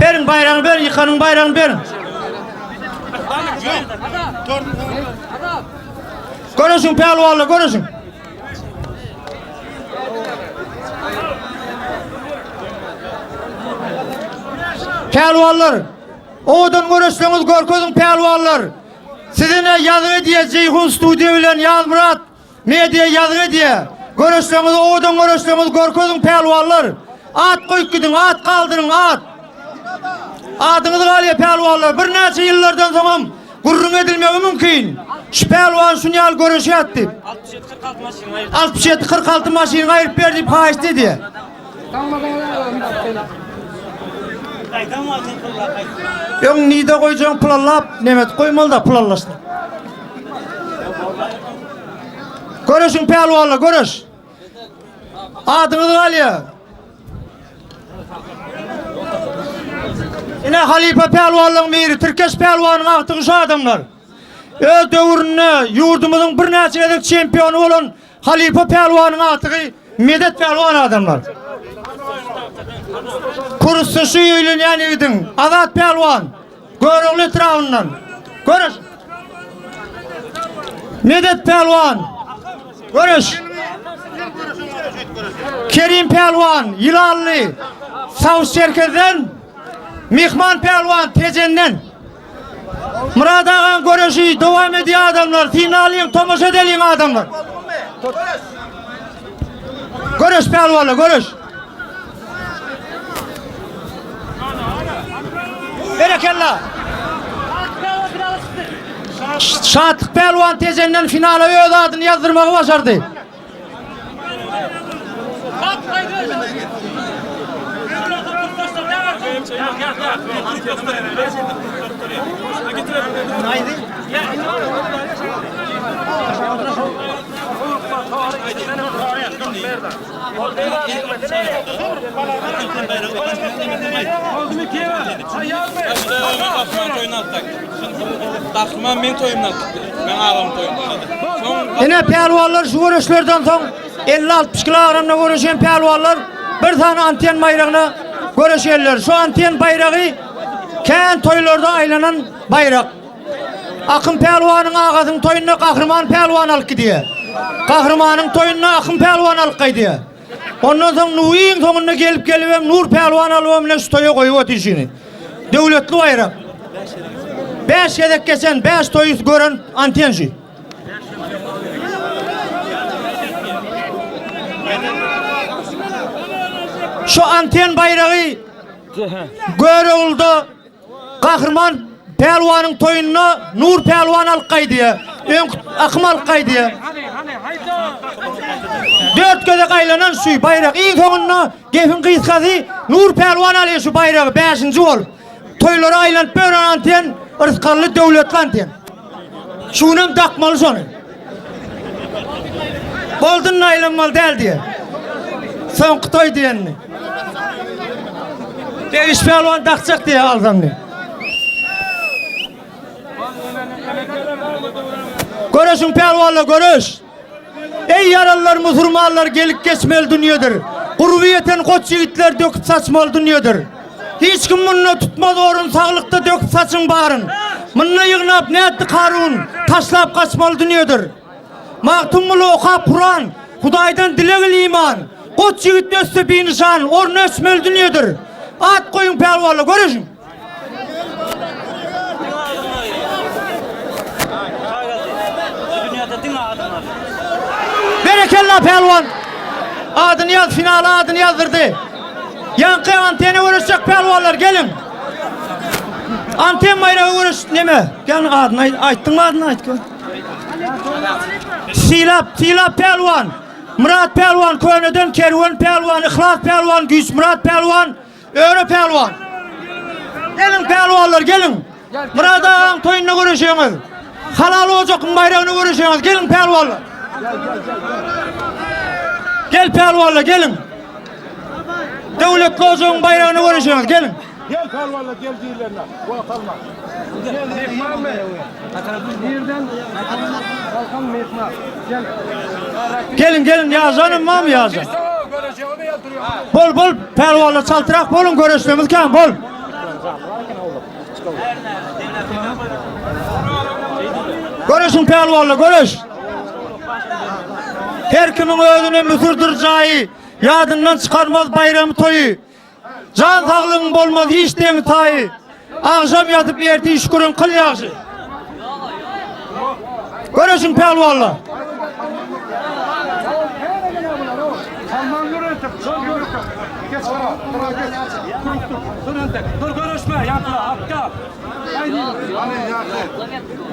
Beriň baýragyny beriň, ýykanyň baýragyny beriň. Göreşiň pälwanlar, göreşiň. Pälwanlar, owadan göreşseňiz görkeziň pälwanlar. Size ne ýazyk edýär Jeýhun studiýa bilen Ýazmyrat media ýazyk edýär. Göreşseňiz owadan göreşseňiz görkeziň pälwanlar. At goýup gidiň, at galdyryň, at. Adyňyz galýar pälwanlar. Birnäçe ýyllardan soňam Gürrüň edilmegi mümkin. Şu pälwan şuny ýaly göreşýär diýip. 67 46 maşyny gaýryp ber diýip haýyşt edýär. Öň nide goýjaň pulallap, nemet goýmaly da pulallaşdyr. Göreşiň pälwanlar, göreş. Adyňyz galýar. Ine halypa pälwanlaryň biri Tirkeş pälwanyň agtygy şu adamlar. Öz döwründe ýurdumyzyň birnäçe gezek çempiony bolan halypa pälwanyň agtygy Medet pälwan adamlar. Kurusy şu öýlenýän ýigidiň Azat pälwan Görogly etrabyndan. Göreş. Medet pälwan. Göreş. Kerim pälwan Ýylanly Sawus Çerkezden. Myhman pälwan Tejenden. Myrat agaň göreşi dowam edýär adamlar. Synalyň, tomaşa edeliň adamlar. Göreş pälwanlar, göreş. Berekella. Şatlyk pälwan Tejenden finala öz adyny ýazdyrmagy başardy. Ine pälwanlar şu göreşlerden soň 50-60 kilogramda göreşen pälwanlar bir sany anten baýragyna göreşerler. Şu anten baýragy kän toýlarda aýlanan baýrak. Akym pälwanyň agasynyň toýunda Gahryman pälwan alyp gidýär. Gahrymanyň toýunda Akym pälwan alyp gaýdýar. Ondan soň Nuryň soňunda gelip gelibem Nur pälwan alybam bilen şu toýa goýup otyr şuny. Döwletli baýrak. Bäş gezek geçen, bäş toýy gören anten şu. Şu anten baýragy Görogluda Gahryman pälwanyň toýunda Nur pälwan alyp gaýdýar. Öňki Akym alyp gaýdýar. Dört gezek aýlanan şu baýrak. Iň soňunda gepiň gysgasy Nur pälwan alýar şu baýragy bäşinji bolup. Toýlara aýlanyp ýören anten yrsgally döwletli anten. Şu günem dakmaly şony. Boldun aýlanmaly däl diýe. Soňky toý diýenini. Begiş pälwan dakjak diýe alsam diýe. Göreşiň pälwanlar göreş. Eý ýaralylar musurmanlar gelip geçmeli dünýedir. Gurby ýeten goç ýigitler döküp saçmaly dünýedir. Hiç kim munda tutmaz orun saglykda döküp saçyň baryn. Munda ýygnap nätdi Karun taşlap gaçmaly dünýedir. Magtymguly okap Kuran Hudaýdan dilegil iman. Goç ýigit ötse binyşan orny öçmeli dünýedir. At goýuň pälwanlar göreşiň. Berekella pälwan. Adyny ýaz, finala adyny ýazdyrdy. Ýaňky antena göreşjek pälwanlar geliň. Anten baýragy göreş neme? Gel adyny aýt, aýtdyňmy adyny aýt. Sylap, Sylap pälwan. Myrat pälwan köneden Kerwen pälwan, Yhlas pälwan, Güýçmyrat pälwan. Öre pälwan. Geliň pälwanlar geliň. Myrat agaň toýunda göreşeňiz. Halal ojakyň baýragyny göreşeňiz. Geliň pälwanlar. Gel pälwanlar geliň. Döwletli ojagyň baýragyny göreşeňiz geliň. Gel pälwanlar gel diýlerine. Wagt alma. Geliň geliň ýažanym barmy ýažan? Bol bol pälwanlar çaltrak boluň göreşlerimiz kän bol. Göreşiň pälwanlar göreş. Her kimiň özüne müsürdir jaýy, ýadyndan çykarmaz baýramy toýy. Jan saglygyň bolmaz hiç deňi taýy. Agşam ýatyp ertir şüküriň kyl ýagşy. Göreşiň pälwanlar.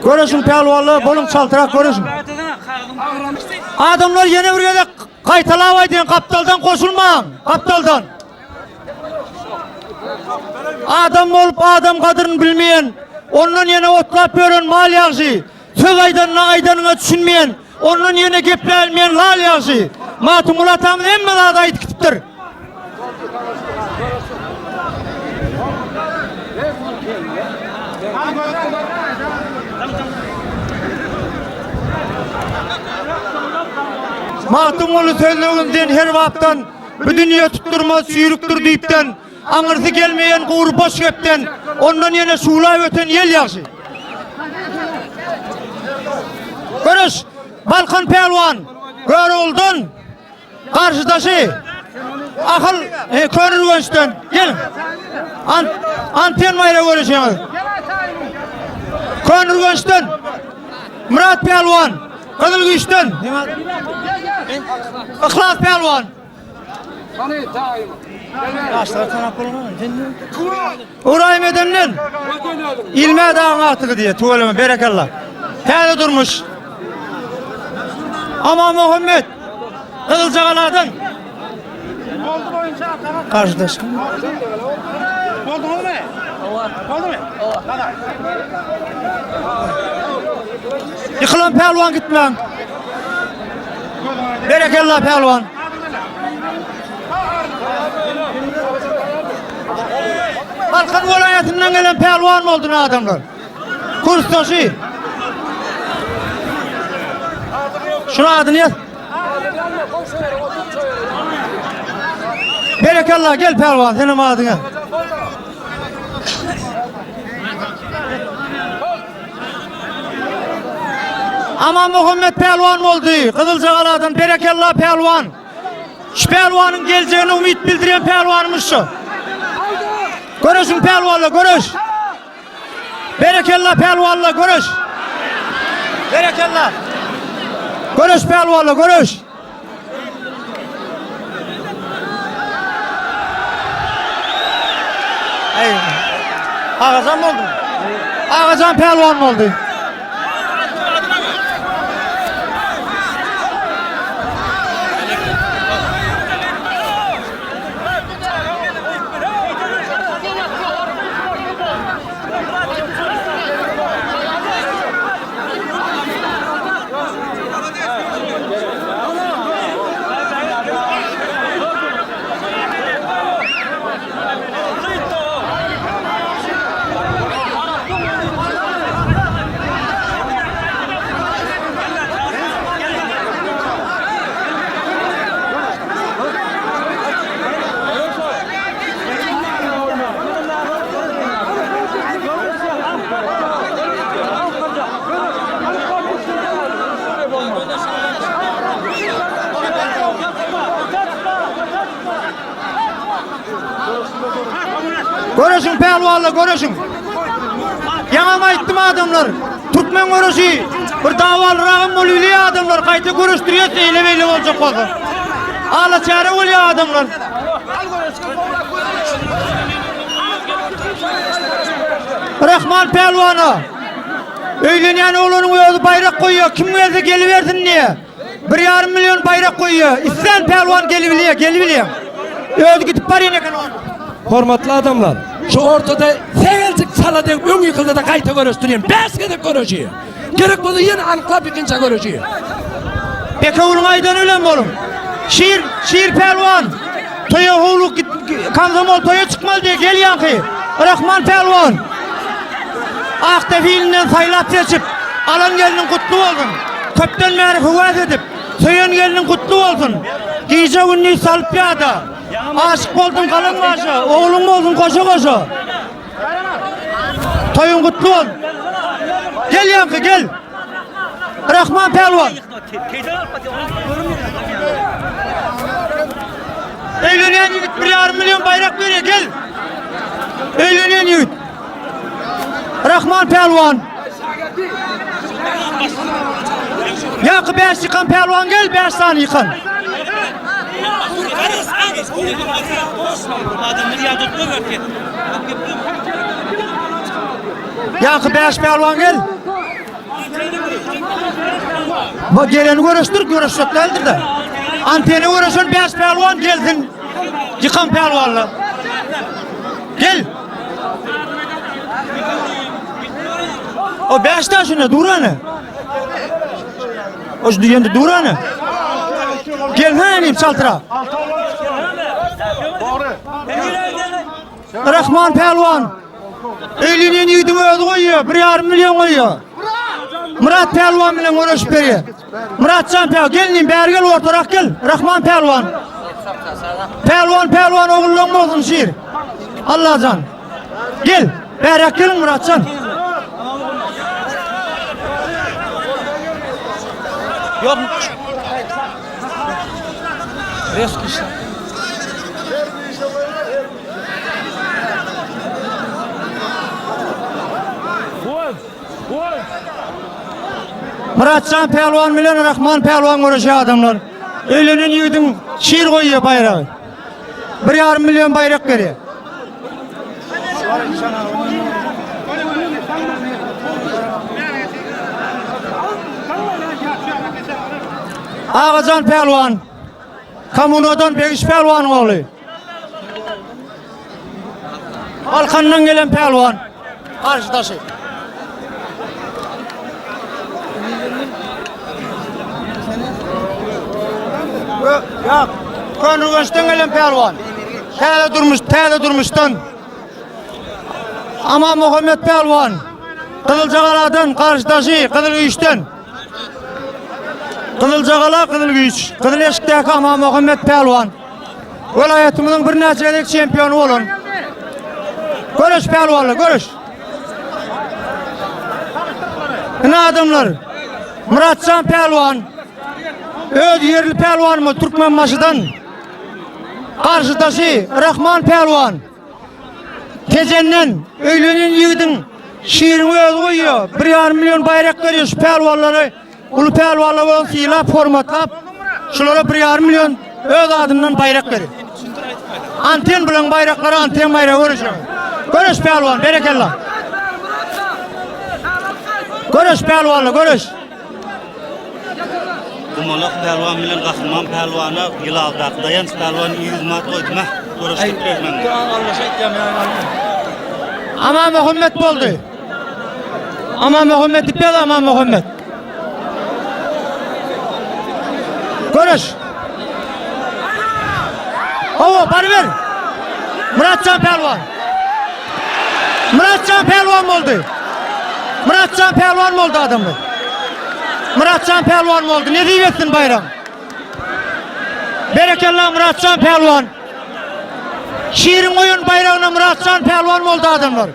Göreşiň pälwanlar, boluň çaltrak göreşiň. Adamlar ýene bir gezek gaýtalap aýdýan gapdaldan goşulmaň, gapdaldan. Adam bolup adam gadyryny bilmeýän, ondan ýene otlap ýören mal ýagşy. Söz aýdanyna aýdanyňa düşünmeýän, ondan ýene gepläbilmeýän lal ýagşy. Magtymguly atamyz hemme zady aýdyp gitipdir. Magtymguly sözleginden her bapdan Bu dünýe tutdurmaz çüýrükdir düýpden, Aňyrsy gelmeýän gury boş gepden, Ondan ýene şuwlap öten ýel ýagşy. Göreş! Balkan pälwan Görogludan garşydaşy Ahal e, Köneürgençden geliň. An, anten baýragy göreşeňiz. Köneürgençden Myrat pälwan Gyzyl güýçden Yhlas pälwan. Uraým edenden. Ilmä dagyň agtygy diýe, tüweleme, berekella. Täze durmuş. Aman Muhammet. Gyzyljagaladan. Garşydaş. Ýykylan pälwan gitmäň. Berekella pälwan. Balkan welaýatyndan gelen pälwan boldy adamlar. Kursdaşy. Şuna adyny ýaz. Berekella gel pälwan senem adyňa. Aman Muhammet pälwan boldy. Gyzyljagaladan berekella pälwan. Şu pälwanyň geljegine umyt bildirýän pälwanymyz şu. Göreşiň pälwanlar, göreş. Berekella pälwanlar, göreş. Berekella. Göreş pälwanlar, göreş. Aý. Agajan boldy. Agajan pälwan boldy. Göreşiň pälwanlar göreşiň. Ýaňam aýtdym adamlar. Türkmen göreşi bir dawalyragam bolýar adamlar gaýta göreşdirýär eýle beýle boljak bolsa. Ala çäre bolýar adamlar. Rahman pälwana öýlenýän oglanyň özi baýrak goýýar. Kim gelse gelibersin diýýär. Bir ýarym million baýrak goýýar. Islän pälwan gelibilýär, gelibilýär. Özi gidip barýan eken ol. Hormatly adamlar, şu ortada sähelçik çala degip öň ýykylsa-da gaýta göreşdirýän. 5 gezek göreşýär. Gerek bolsa ýene anyklap ikinjä göreşýär. Bekewulyň aýdany bilen boluň. Şir, Şir pälwan. Toýa howluk git, komsomol toýa çykmaly diýe gel ýaňky. Rahman pälwan. Akdepe ilinden saýlap seçip, alan gelniň gutly bolsun. Köpden bäri höwes edip, söýen gelniň gutly bolsun. Gije-gündiz salyp ýada. Aşyk boldum galan başa, ogluň bolsun goşa-goşa. Toýuň gutly bolsun. Gel ýaňky gel. Rahman pälwan. Öýlenýän ýigit 1,5 million baýrak berýär gel. Öýlenýän ýigit. Rahman pälwan. Ýaňky 5 ýykan pälwan gel 5 sany ýykan. Ýaňky 5 pälwan gel. Bu geleni göreşdir, göreşjek däldir de. Antene göreşen 5 pälwan gelsin. Ýykan pälwanlar. Gel. O 5 taşyna dur ana. O şu diýende dur ana. Gel hany çaltıra. Rahman pälwan. Öýlenen ýigidiň özi goýýar, 1,5 million goýýar. Murat pälwan bilen göreşip berýär. Muratjan pälwan, gel inim, bäri gel, ortarak gel. Rahman pälwan. Pälwan, pälwan ogullaň bolsun şir. Allajan. Gel, bäräk geliň Muratjan. Ýok. Reski işte. Myratjan pälwan bilen Rahman pälwan göreşýär adamlar. Öýlenen ýigidiň şir goýýar baýragy. Bir ýarym million baýrak berýär. Agajan pälwan Kommunadan Begiş pälwanyň ogly. Balkandan gelen pälwan. Garşydaşy. Ýok. Köneürgençden gelen pälwan. Täze durmuş, täze durmuşdan. Aman Muhammed pälwan. Gyzyljagaladan garşydaşy Gyzylgüýçden. Gyzyljagala Gyzylgüýç. Gyzyl eşikdäki Aman Muhammed pälwan. Welaýatymyzyň birnäçe gezek çempiony bolan. Göreş pälwanlar, göreş. Ine adamlar. Muratjan pälwan öz ýerli pälwanymyz Türkmenbaşydan. Garşydaşy Rahman pälwan. Tejenden öýlenen ýigidiň şiriň özi goýýar. 1,5 million baýrak berýär şu pälwanlary. Uly pälwanlar bolan sylap, hormatlap, şulara 1,5 million öz adyndan baýrak berýär. Anten bilen baýraklary anten baýragy görüşüň. Göreş pälwan, berekella. Göreş pälwanla, göreş. Gumalak pälwan bilen Gahryman pälwana Ýylaldaky Daýanç pälwan 100 manat goýdum ha. Göreşdirip bermeň. Aman Muhammed boldy. Aman Muhammed dipel Aman Muhammed. Göreş. Hawa, baryber. Muratjan pälwan. Muratjan pälwan boldy. Muratjan pälwan boldy adamlar. Muratjan pälwan boldy. Nesip etsin baýram. Berekella Muratjan pälwan. Şiriň goýan baýragyna Muratjan pälwan boldy adamlar.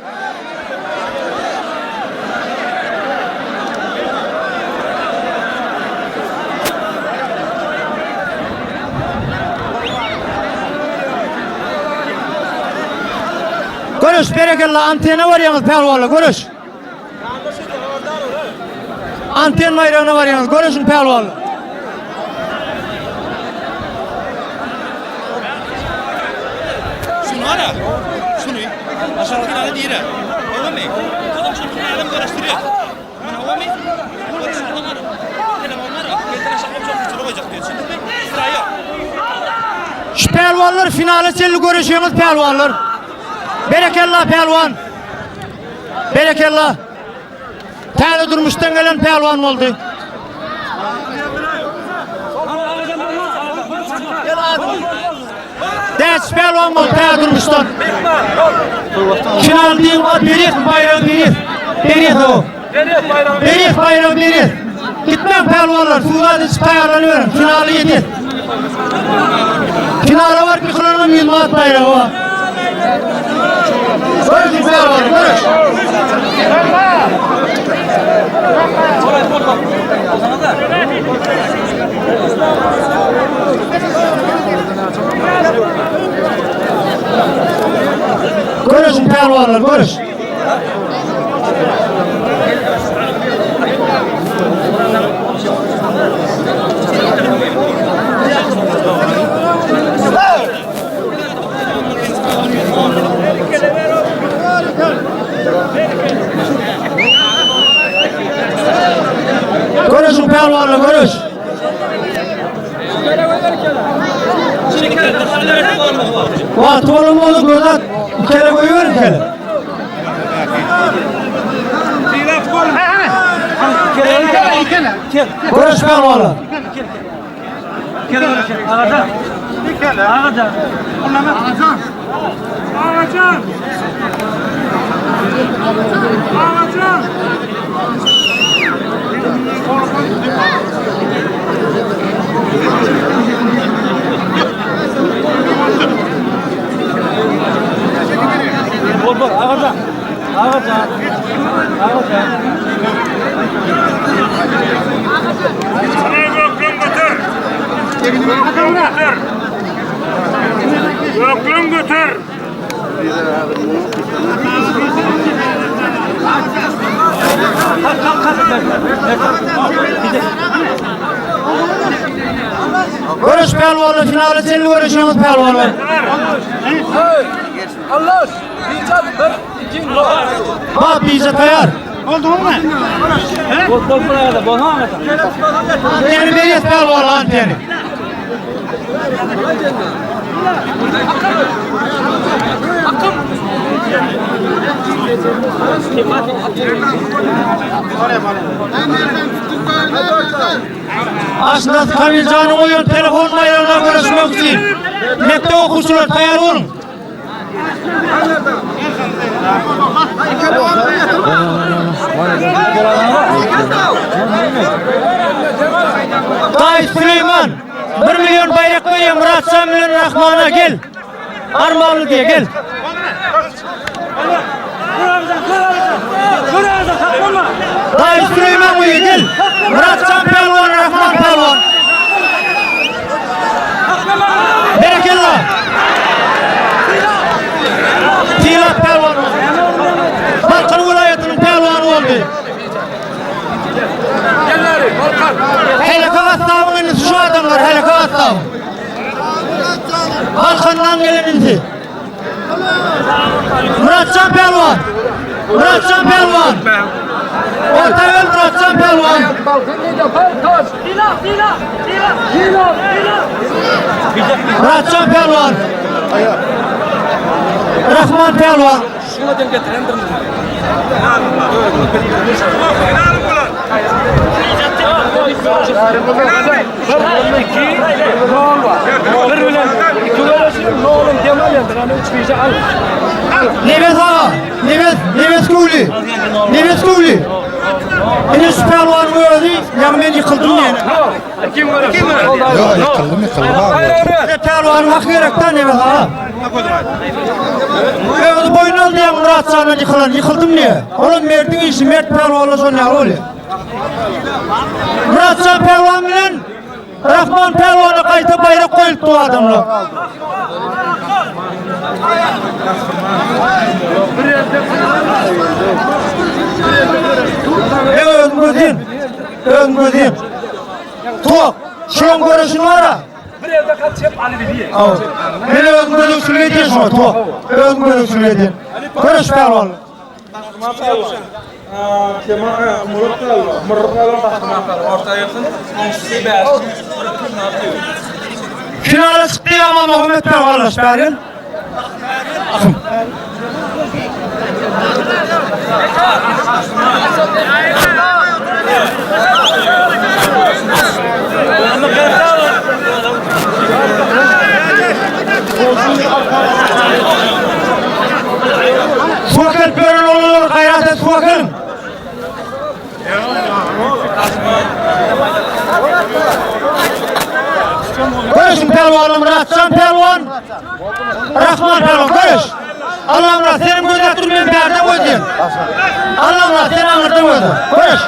Göreş berekella antena barýaňyz pälwanlar göreş. Anten baýragyna barýaňyz göreşiň pälwanlar. Şunu ara. Şunu. Aşağı finale dire. Olmy? Adam şu finale göreşdiriyor. Mana olmy? Göreşdirip ara. Telefon ara. Getir aşağı çok güçlü goýjak diýär. Şimdi sıra yok. Şu pälwanlar finale çenli göreşiňiz pälwanlar. Berekella pälwan. Berekella. Täze durmuşdan gelen pälwan boldy. Däç pälwan boldy täze durmuşdan. Final diýip at berýär baýragy berýär. Berýär o. Berýär baýragy berýär. Gitmäň pälwanlar, suwa içip taýýarlanyberiň. Finaly ýeter. Finala baryp ýykylanam 100 manat baýragy bar. Görüş pälwan, görüş. Görüşün pälwanlar, görüş. Görüşün pälwanlar, görüş. Wagty bolan bolsa göz at. Kele goýber kele. Görüş pälwanlar. Göklüm götür. Görüş pälwanlar, finala çenli görüşüňiz pälwanlar. Allah. Bir, iki, Bak bize taýar. Bol bol bol bol ha. Anteni berýär pälwan anteni. Aşnaz Kamilcanyň goýan telefon baýragyna görüşmek üçin mekdep okuwçylary taýýar boluň. Daýy Süleýman 1 million baýrak berýär Muratjan bilen Rahmana gel. Armanly diýe gel. Daýy Süleýman goýa gel. Muratjan pälwan Rahman pälwan. Berekella. Tilak pälwan. Balkan welaýatynyň pälwany boldy. Heleke gassabyň inisi şu adamlar, Heleke gassabyň. Balkandan gelen inisi. Muratjan Pälwan. Muratjan Pälwan. Orta gel Muratjan Pälwan. Muratjan Pälwan. Rahman Pälwan. Nebes aga, Nebes, Nebes Gowly. Nebes Gowly. Ine şu pälwanyň özi, ýaňy men ýykyldym diýen. Ýok, ýykyldym, ýykyldym abi. Ine pälwanyň haky gerekdä Nebes aga. Özi boýun aldy ýaňy Myrat jandan ýykylan, ýykyldym diýe. Olam merdiň işi, mert pälwanlar şon ýaly bolýar. Myratjan pälwan bilen Rahman pälwana gaýta baýrak goýulupdy bu adamlar. Men özüm gözüm. Özüm gözüm. Tok, şoň görüşini bara. Bir elde kaç hep aly bilýär. Men özüm gözegçilik edýän şoňa, tok. Özüm gözegçilik edýän. Görüş pälwan. Finala çykdy Ýaman Muhammet pälwanlaş bäri. Suwa gelip ýören oglanlar gaýrat et suwa geliň. Göreşiň pälwany Myratjan pälwan. Rahman pälwan göreş. Allamyrat seniň gözläp dur men bärde gözleýän. Allamyrat sen aňyrda gözle. Göreş.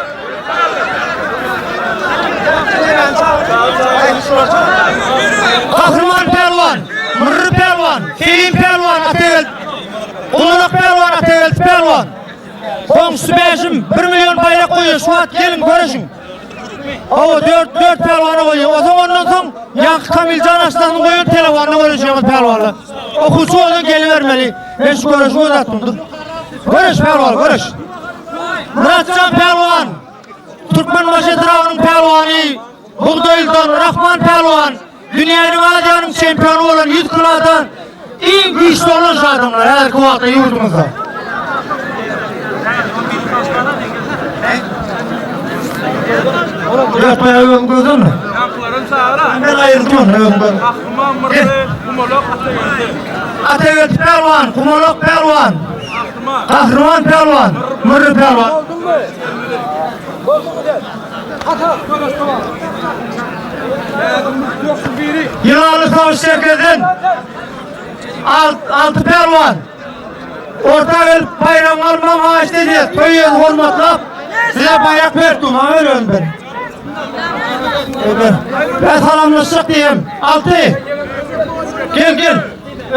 Gahryman pälwan, Murry pälwan, Selim pälwan Atageldi. Gumalak pälwan Atageldi pälwan. Goňşusy Bäşim 1 million baýrak goýýar. Şu wagt geliň göreşiň. Hawa, 4 4 pälwana goýýar. Onsoň ondan soň ýaňky Kamiljan Arslanly goýan telewanda göreşýäňiz pälwanlar. Okuwçy bolsaň gelibermeli. Men şu göreşi göz atdym. Göreş pälwan, göreş. Myratjan pälwan, Türkmenbaşy etrabynyň pälwany, Bugdaýlydan Rahman pälwan, dünýäniň Aziýanyň çempiony bolan 100 kilodan iň güýçli bolan şu adamlar häzirki wagtda ýurdumyzda. Dört baýragy öň gözlenme. Men aýryldym ondan öň gözüm. Atageldi pälwan, Gumalak pälwan, Gahryman pälwan, Mürri pälwan. Ýylanly savaş merkezden Alty pälwan orta gelip baýragyňy almagyňy haýyşt edýäs. Toý ýeri hormatlap size baýrak berip dur. Maňa ber özüm ber. Öber. Ben salamlaşjak diýem. Alty. Gel gel.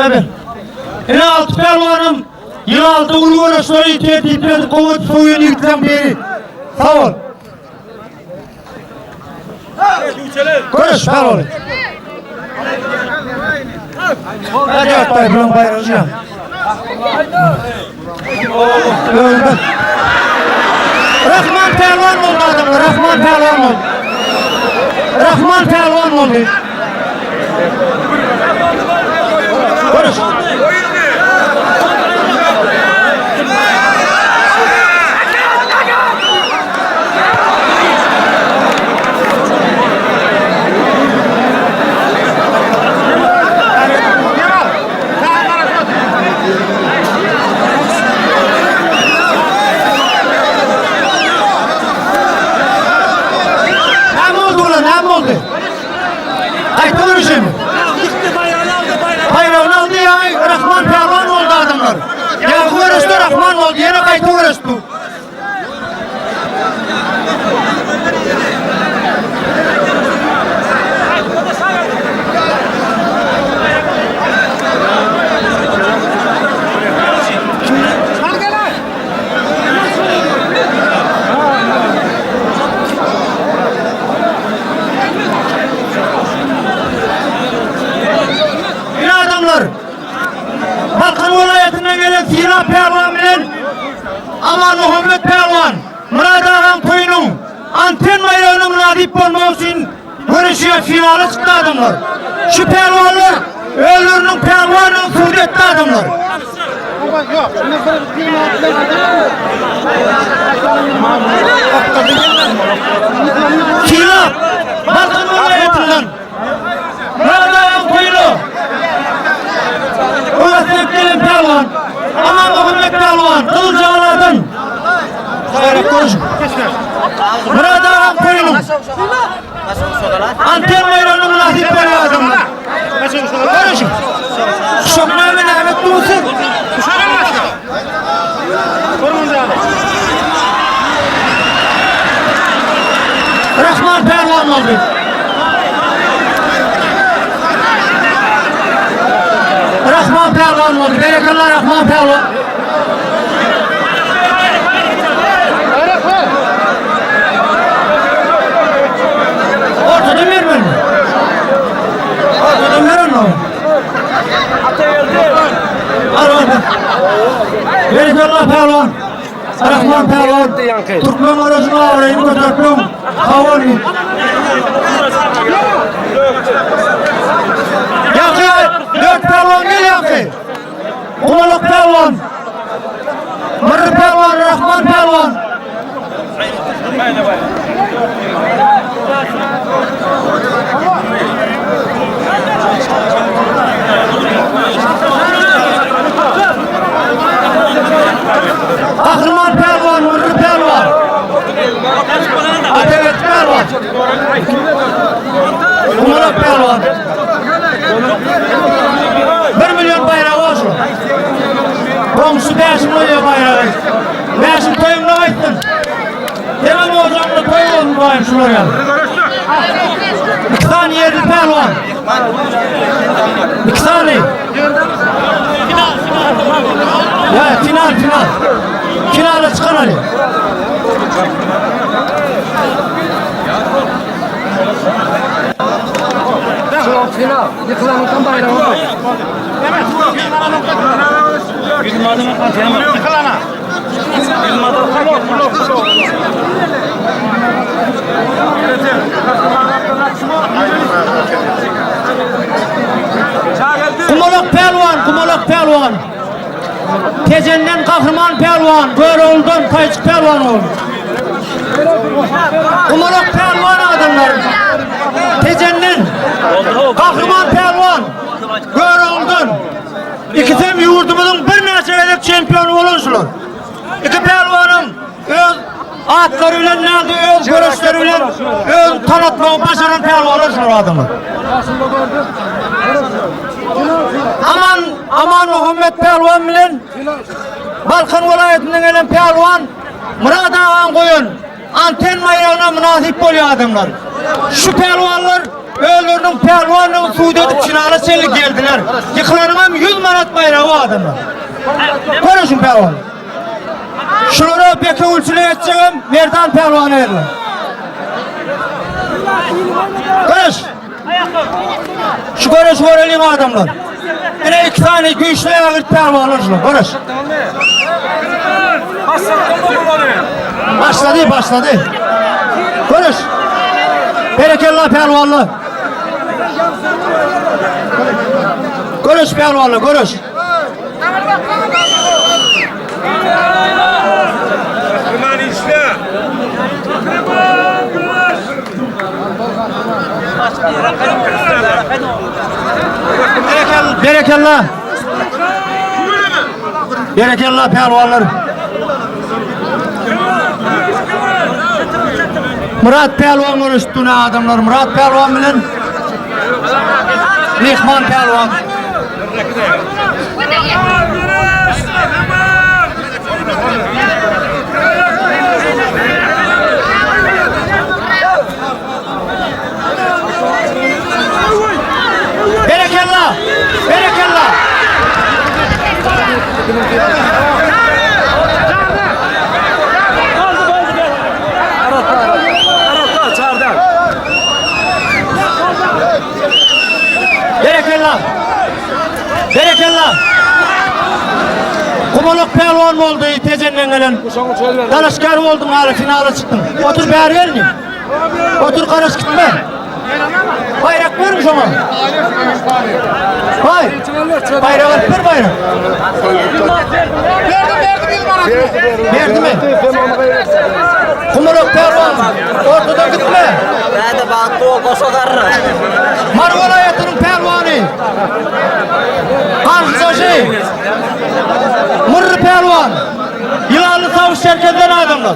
Öber. Ine Alty pälwanym ýylaldy uly göreşleri tertipli edip gowy edip soýan ýigitleň biri. Sag bol. Göreş pälwany. Hadi atay bulan baýragy. Öldü. Rahman pälwan boldy adamlar. Rahman pälwan boldy. Rahman pälwan boldy. Görüş. Näme boldy olar, näme boldy? Gaýta görüşemi? Baýragyny aldy ýaňy Rahman pälwan boldy adamlar. Ýaňky göreşde Rahman boldy, ýene gaýta göreşdi. Ine adamlar, Balkan welaýatyndan. Amanmuhammet pälwan Myrat agaň toýunyň anten baýragyna mynasyp bolmak üçin göreşýär finala çykdy adamlar. Şu pälwanlar özleriniň pälwandygyny subut etdi adamlar. Sylap Balkan welaýatyndan Myrat agaň toýuna Öwezbek gelen pälwan Amanmuhammet pälwan Gyzyljagaladan Gaýrat görüşüň. Myrat agaň toýunyň anten baýragyna mynasyp bolýan adamlar. Görüşüň. Şok näme näme dursun. Rahman pälwan boldy. Rahman pälwan boldy. Berekella Rahman pälwan. Ortadan bermeli. Ortadan beren o. Al al. Berekella pälwan. Rahman pälwan. Türkmen göreşiniň abraýyny göteripdiň. Sag bol. Ýaňky dört pälwan gel ýaňky. Gumalak pälwan. Myrry pälwan, Rahman pälwan. Gahryman pälwan, Myrry pälwan. Atabek pälwan. Gumalak pälwan. 1 milyon baýragy bar şu. Goňşy Bäşim goýýar baýragy. Bäşim toýuňda gaýtsyn. Senem ojagyňda toý bolsun baýym şular ýaly. Iki sany ýerli pälwan. Iki sany. Ýa final final. Finala çykan Ali. Final. Ýykylanyň tam baýragy bar. Kumalak pälwan, Kumalak pälwan. Tejenden Gahryman pälwan, Görogludan Taýçyk pälwan boldy. Kumalak pälwan adamlar. Tejenden Gahryman pälwan, Görogludan. Ikisem ýurdumyzyň birnäçe gezek çempiony bolan şular. Iki pälwanyň öz atlary bilen näde öz göreşleri bilen öz tanatmagy başaran pälwanlar şular adamlar. Aman Aman Muhammet pälwan bilen Balkan welaýatyndan gelen pälwan Myrat agaň goýan anten baýragyna mynasyp bolýar adamlar. Şu pälwanlar özleriniň pälwanlygyny subut edip finala çenli geldiler. Ýykylanyňam 100 manat baýragy bar adamlar. Görüşün pälwan. Şulara bekewülçilik etjegem Merdan pälwana berler. Görüş. Şu göreş göreliň adamlar. Ine iki sany güýçli ägirt pälwanlar şular. Göreş. Başlady, başlady. Göreş. Berekella pälwanlar. Göreş pälwanlar, göreş. Berekella. Berekella pälwanlar. Murat pälwan görüşdi adamlar. Murat pälwan bilen Mehman pälwan. Berekella! Berekella! Berekella! Berekella! boldy Tejenden gelen. Dalaşgär bolduň hala finala çykdyň. Otur bäri gel indi. Otur garaş gitme. Baýrak beriň şoňa. Baý. Baýrak alyp ber baýrak. Berdim berdim 100 manat. Berdimi? Kumalak pälwan ortadan gitme. Bäde bagtly bol goşa garra. Mary welaýatynyň pälwany. Garşydaşy Murry pälwan. Ýylanly sawuş çerkezden adamlar.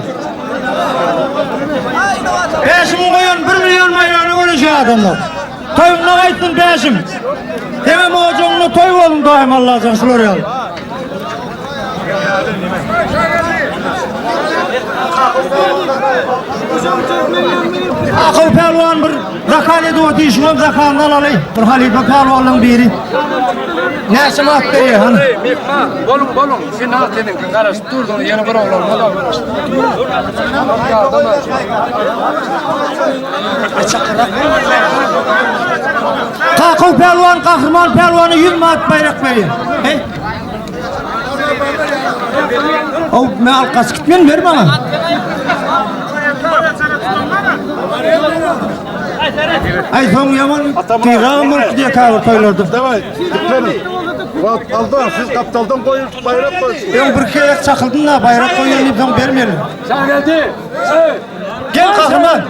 Bäşimiň goýan 1 million baýragyna göreşýär adamlar. Toýuňda gaýtsyn Bäşim. Seňem ojagyňda toý bolsun daýym Allajan şular ýaly. Akyl pälwan bir zakaz edip otyr, şuňam zakazyny alaly. Bir halypa pälwanlaryň biri. Näçe manat berýär hany? Mehman, boluň, boluň. Final seniňki garaşyp durduň, ýene bir oglan da garaşyp dur. Kakow pälwan Gahryman pälwana 100 manat baýrak berýär. Hey. Ow, men alyp gaçyp gitmen, ber maňa. Aý soň ýaman gyragym bolup gidýär käbir toýlarda. Daway, diklenin. Wagt aldan, siz gapdaldan goýup baýrak goýsun. Öň bir gezek çakyldym da baýrak goýan diýip soň bermeli. Şageldi. Gel gahryman.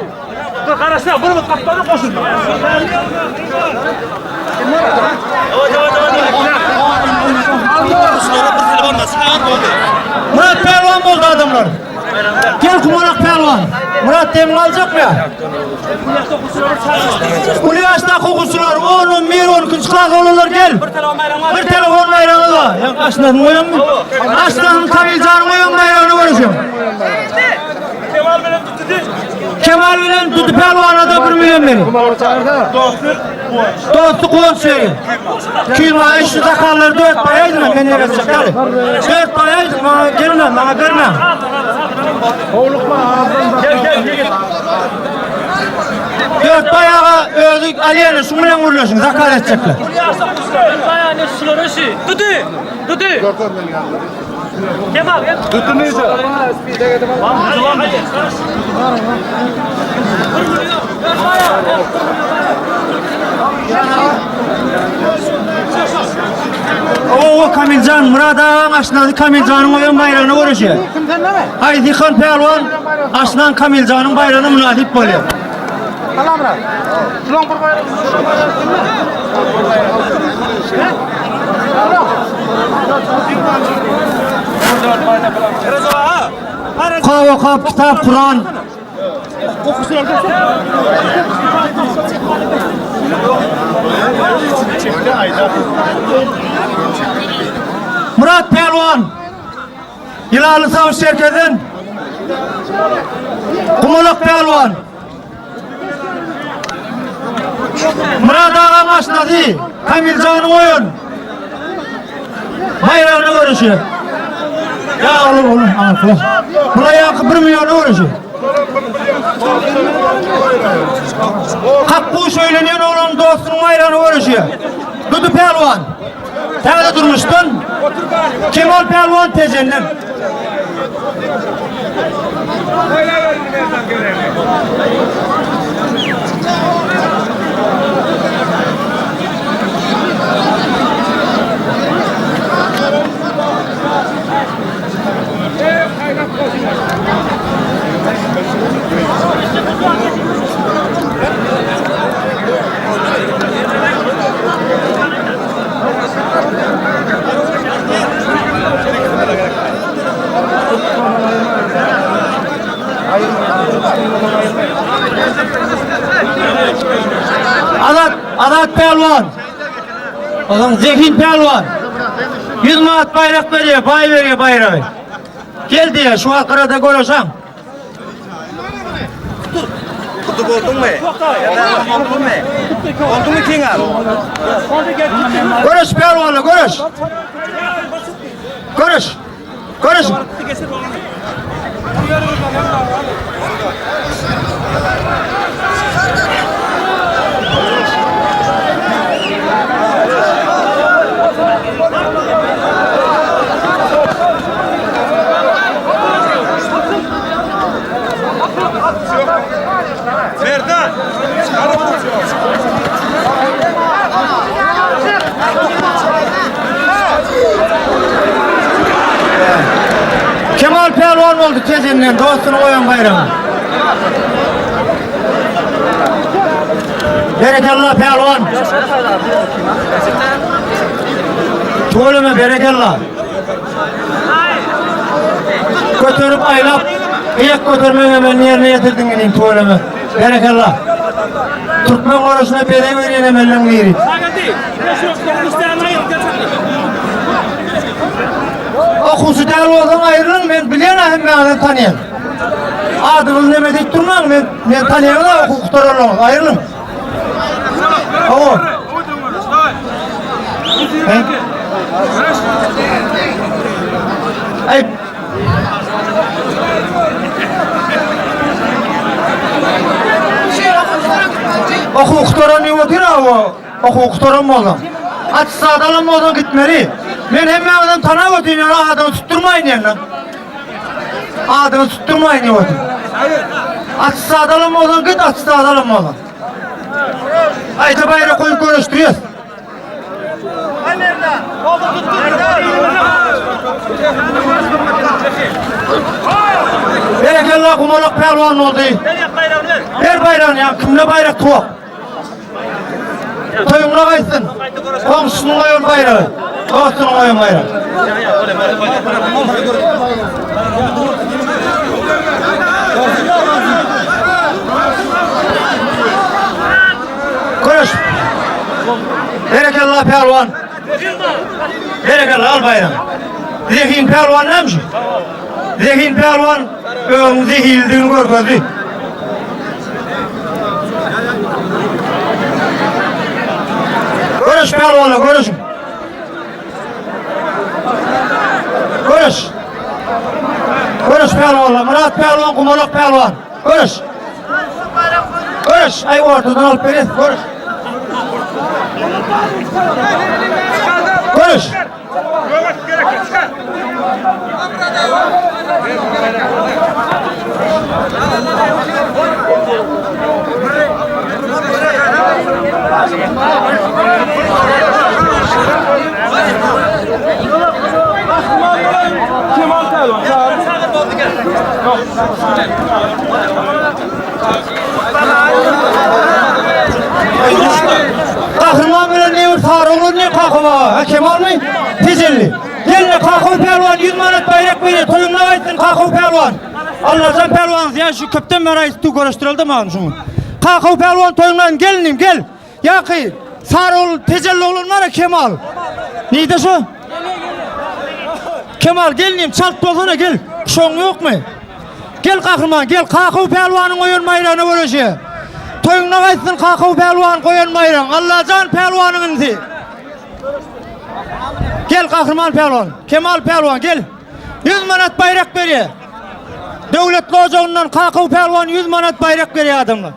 Dur garaşma, bir minut gapdaldan goşun. Murat pälwan boldy adamlar. Gel kumalak pälwan. Murat demin aljakmy ýa? Uly ýaşdaky okuwçylar 10, 11, 12-nji klas oglanlar gel. Bir telefon baýragy bar. Ýa aşnasyny goýaňmy? Aşnasyny Kamil janyň goýan baýragyny görüşiň. Kemal bilen Dudy. Kemal bilen Dudy pälwana da 1 million berin. Dostluk guwanç berin. 200 manat şu sakallary 4 baýaýdyň men ýere çykaly. 4 baýaýdyň maňa gelme, maňa berme. Gel gel ýigit. 4 baýaga özi alýany şu bilen gürleşiň, zakaz etjekler. Dudy. Dudy. Kemal gel. Dudy nije? Oo Kamiljan, Murat agaň aşnasy Kamiljanyň goýan baýragyna görüşýär. Aýdykan pälwan aşnan Kamiljanyň baýragyna mynasyp bolýar. Okap okap kitap Kuran. Murat Pälwan Ýylanly savaş çerkezden Kumalak Pälwan Murat agaň aşnasy Kamiljanyň oýun baýragyna görüşi. Ýa oğlum oğlum aňkyla. Bula ýaňky 1 milliona görüşi. Kakguş öýlenýän oglan dostunyň baýragyna görüşi. Dudy pälwan. Täze durmuşdan Kemal pälwan Tejenden. Azat, Azat pälwan. Onuň zehin pälwan. 100 manat baýrak berýär, baý berýär baýragy. Gel diýýär, şu wagt gyrada göreşeň. Kutu bolduňmy? Bolduňmy? Bolduňmy Kemal? Göreş pälwanlar, göreş. Göreş. Göreş. pälwan boldy Tejenden dostuny goýan baýragyny. Berekella pälwan. Tüweleme berekella. Göterip aýlap, gyýak götermek emelini ýerine ýetirdiň inim tüweleme. Berekella. Türkmen göreşine bezeg berýän emelleň biri. Okuwçy däl bolsaň aýrylyň men bilýän-ä hemmäňizi tanýan. Adyňyzy neme diýip durmaň men men tanýan-a okuw gutaranlaryňyzy aýrylyň. Hawa. Aý. Okuw gutaran diýip otyr-a o. Okuw gutaran bolsaň. Attestat alan bolsaň gitmeli. Men hemmäňizem tanap otyryn ýöne adyňy tutdurmaýyn ýöne. Adyňy tutdurmaýyn diýip otyryn. Attestat alan bolsaň git, attestat alan bolsaň. Gaýta baýrak goýup görüşdirýäs. Berekella Gumalak pälwan boldy. Ber baýragyny ýa kimde baýrak tuwak. Toýuňa gaýtsyn. Goňşusynyň goýan baýragy. Dostunyň goýan baýragy. Göreş. Berekella pälwan. Berekella al baýragy. Zehin pälwan näme şu? Zehin pälwan özüniň zehinlidigini görkezdi. Göreş pälwanlar, göreşiň. Göreş. Göreş pälwanlar, Myrat pälwan, Gumalak pälwan. Göreş. Göreş. Aý ortadan alyp berýäs, göreş. Göreş. Gahryman bilen ne bir sary oglan ne Kakow aga. Ha Kemalmy? Tejelli. Gelme Kakow pälwan 100 manat baýrak berýär. Toýuňda gaýtsyn Kakow pälwan. Allajan pälwan ýa şu köpden bäri aýdyp dur görüşdireldi maňa şuny. Kakow pälwan toýuňdan gel inim gel. Ýaky sary oglan Tejelli oglan bar Kemal. Nide şu? Kemal gel inim çalt bolsana gel. Şoň ýokmy? Gel gahryman gel Kakow pälwanyň goýan baýragyna göreşe. Toýuňda gaýtsyn Kakow pälwan goýan baýragyň. Allajan pälwanyň inisi. Gel gahryman pälwan. Kemal pälwan gel. 100 manat baýrak berýär. Döwlet ojagyndan Kakow pälwan 100 manat baýrak berýär adamlar.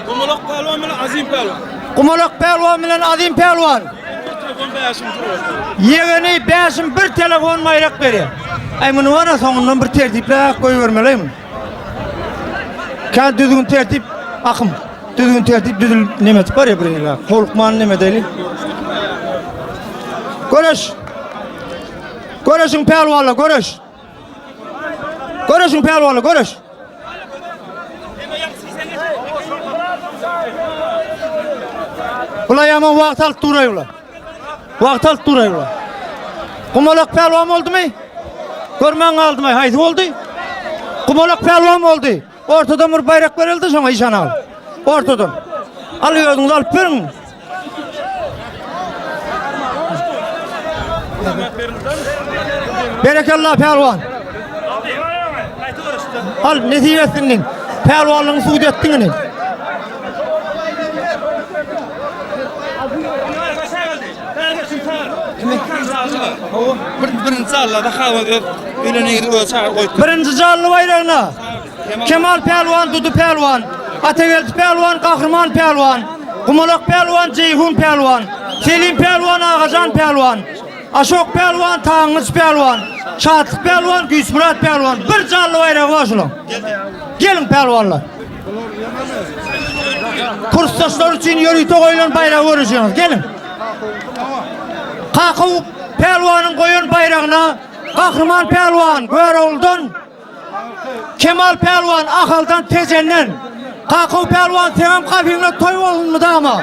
Gumalak pälwan bilen Azim pälwan. Gumalak pälwan bilen Azim pälwan. Ýegeni Bäşim bir telefon baýrak berýär. Aý muny bara soňundan bir tertipläp goýbermeli muny. Kän düzgün tertip akym. Düzgün tertip düzül neme etip barýar bir ýere. Howlukman neme edeli. Göreş. Göreşiň pälwanlar göreş. Göreşiň pälwanlar göreş. Bular ýaman wagt alyp duraý bular. Wagt alyp duraý bular. Gumalak pälwan boldumy? Görmän galdym aý, haýsy boldy? Gumalak pälwan boldy. Ortadan bir baýrak berildi şoňa işan al. Ortadan. Al özüňiz alyp beriň. Berekella pälwan. Al nesip etsin diň. Pälwanlygyňy subut etdiň indi. Birinji jally baýragyna Kemal pälwan, Dudy pälwan, Atageldi pälwan, Gahryman pälwan, Gumalak pälwan, Jeýhun pälwan, Selim pälwan, Agajan pälwan, Aşok pälwan, Taňňyç pälwan, Şatlyk pälwan, Güýçmyrat pälwan. Bir janly baýragy bar şulaň. Geliň pälwanlar. Kursdaşlar üçin ýörite goýlan baýragy görüşýäňiz. Geliň. Kakow pälwanyň goýan baýragyna. Gahryman pälwan Görogludan, Kemal pälwan Ahaldan, Tejenden. Kakow pälwan seňem gapyňda toý bolsun mydama.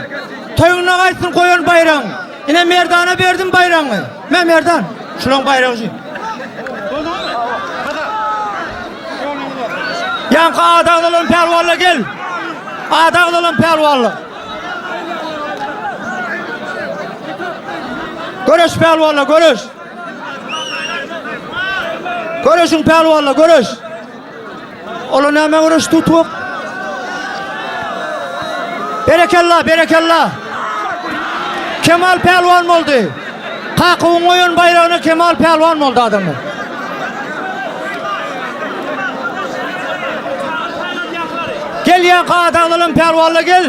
Toýuňda gaýtsyn goýan baýragyň. Ine Merdana berdim baýragyňy. Me Merdan, şulaň baýragy şu. Ýaňky ady agzalan pälwanlar gel. Ady agzalan pälwanlar. Göreş pälwanlar, göreş. Göreşiň pälwanlar, göreş. Ola näme göreş tutup? Berekella, berekella. Kemal pälwan boldy. Kakowyň goýan baýragyna Kemal pälwan boldy adamlar. Gel ýaňky adaglalan pälwanlar gel.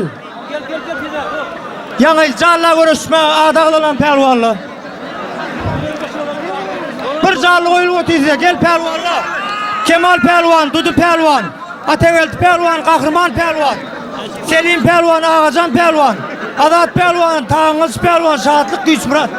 Ýaňy jalla göreşme adaglalan pälwanlar. Bir jally goýulyp otyr size. Gel pälwanlar. Kemal pälwan, Dudy pälwan, Atageldi pälwan, Gahryman pälwan, Selim pälwan, Agajan pälwan, Azat pälwan, Taňňylyç pälwan, Şatlyk Güýçmyrat.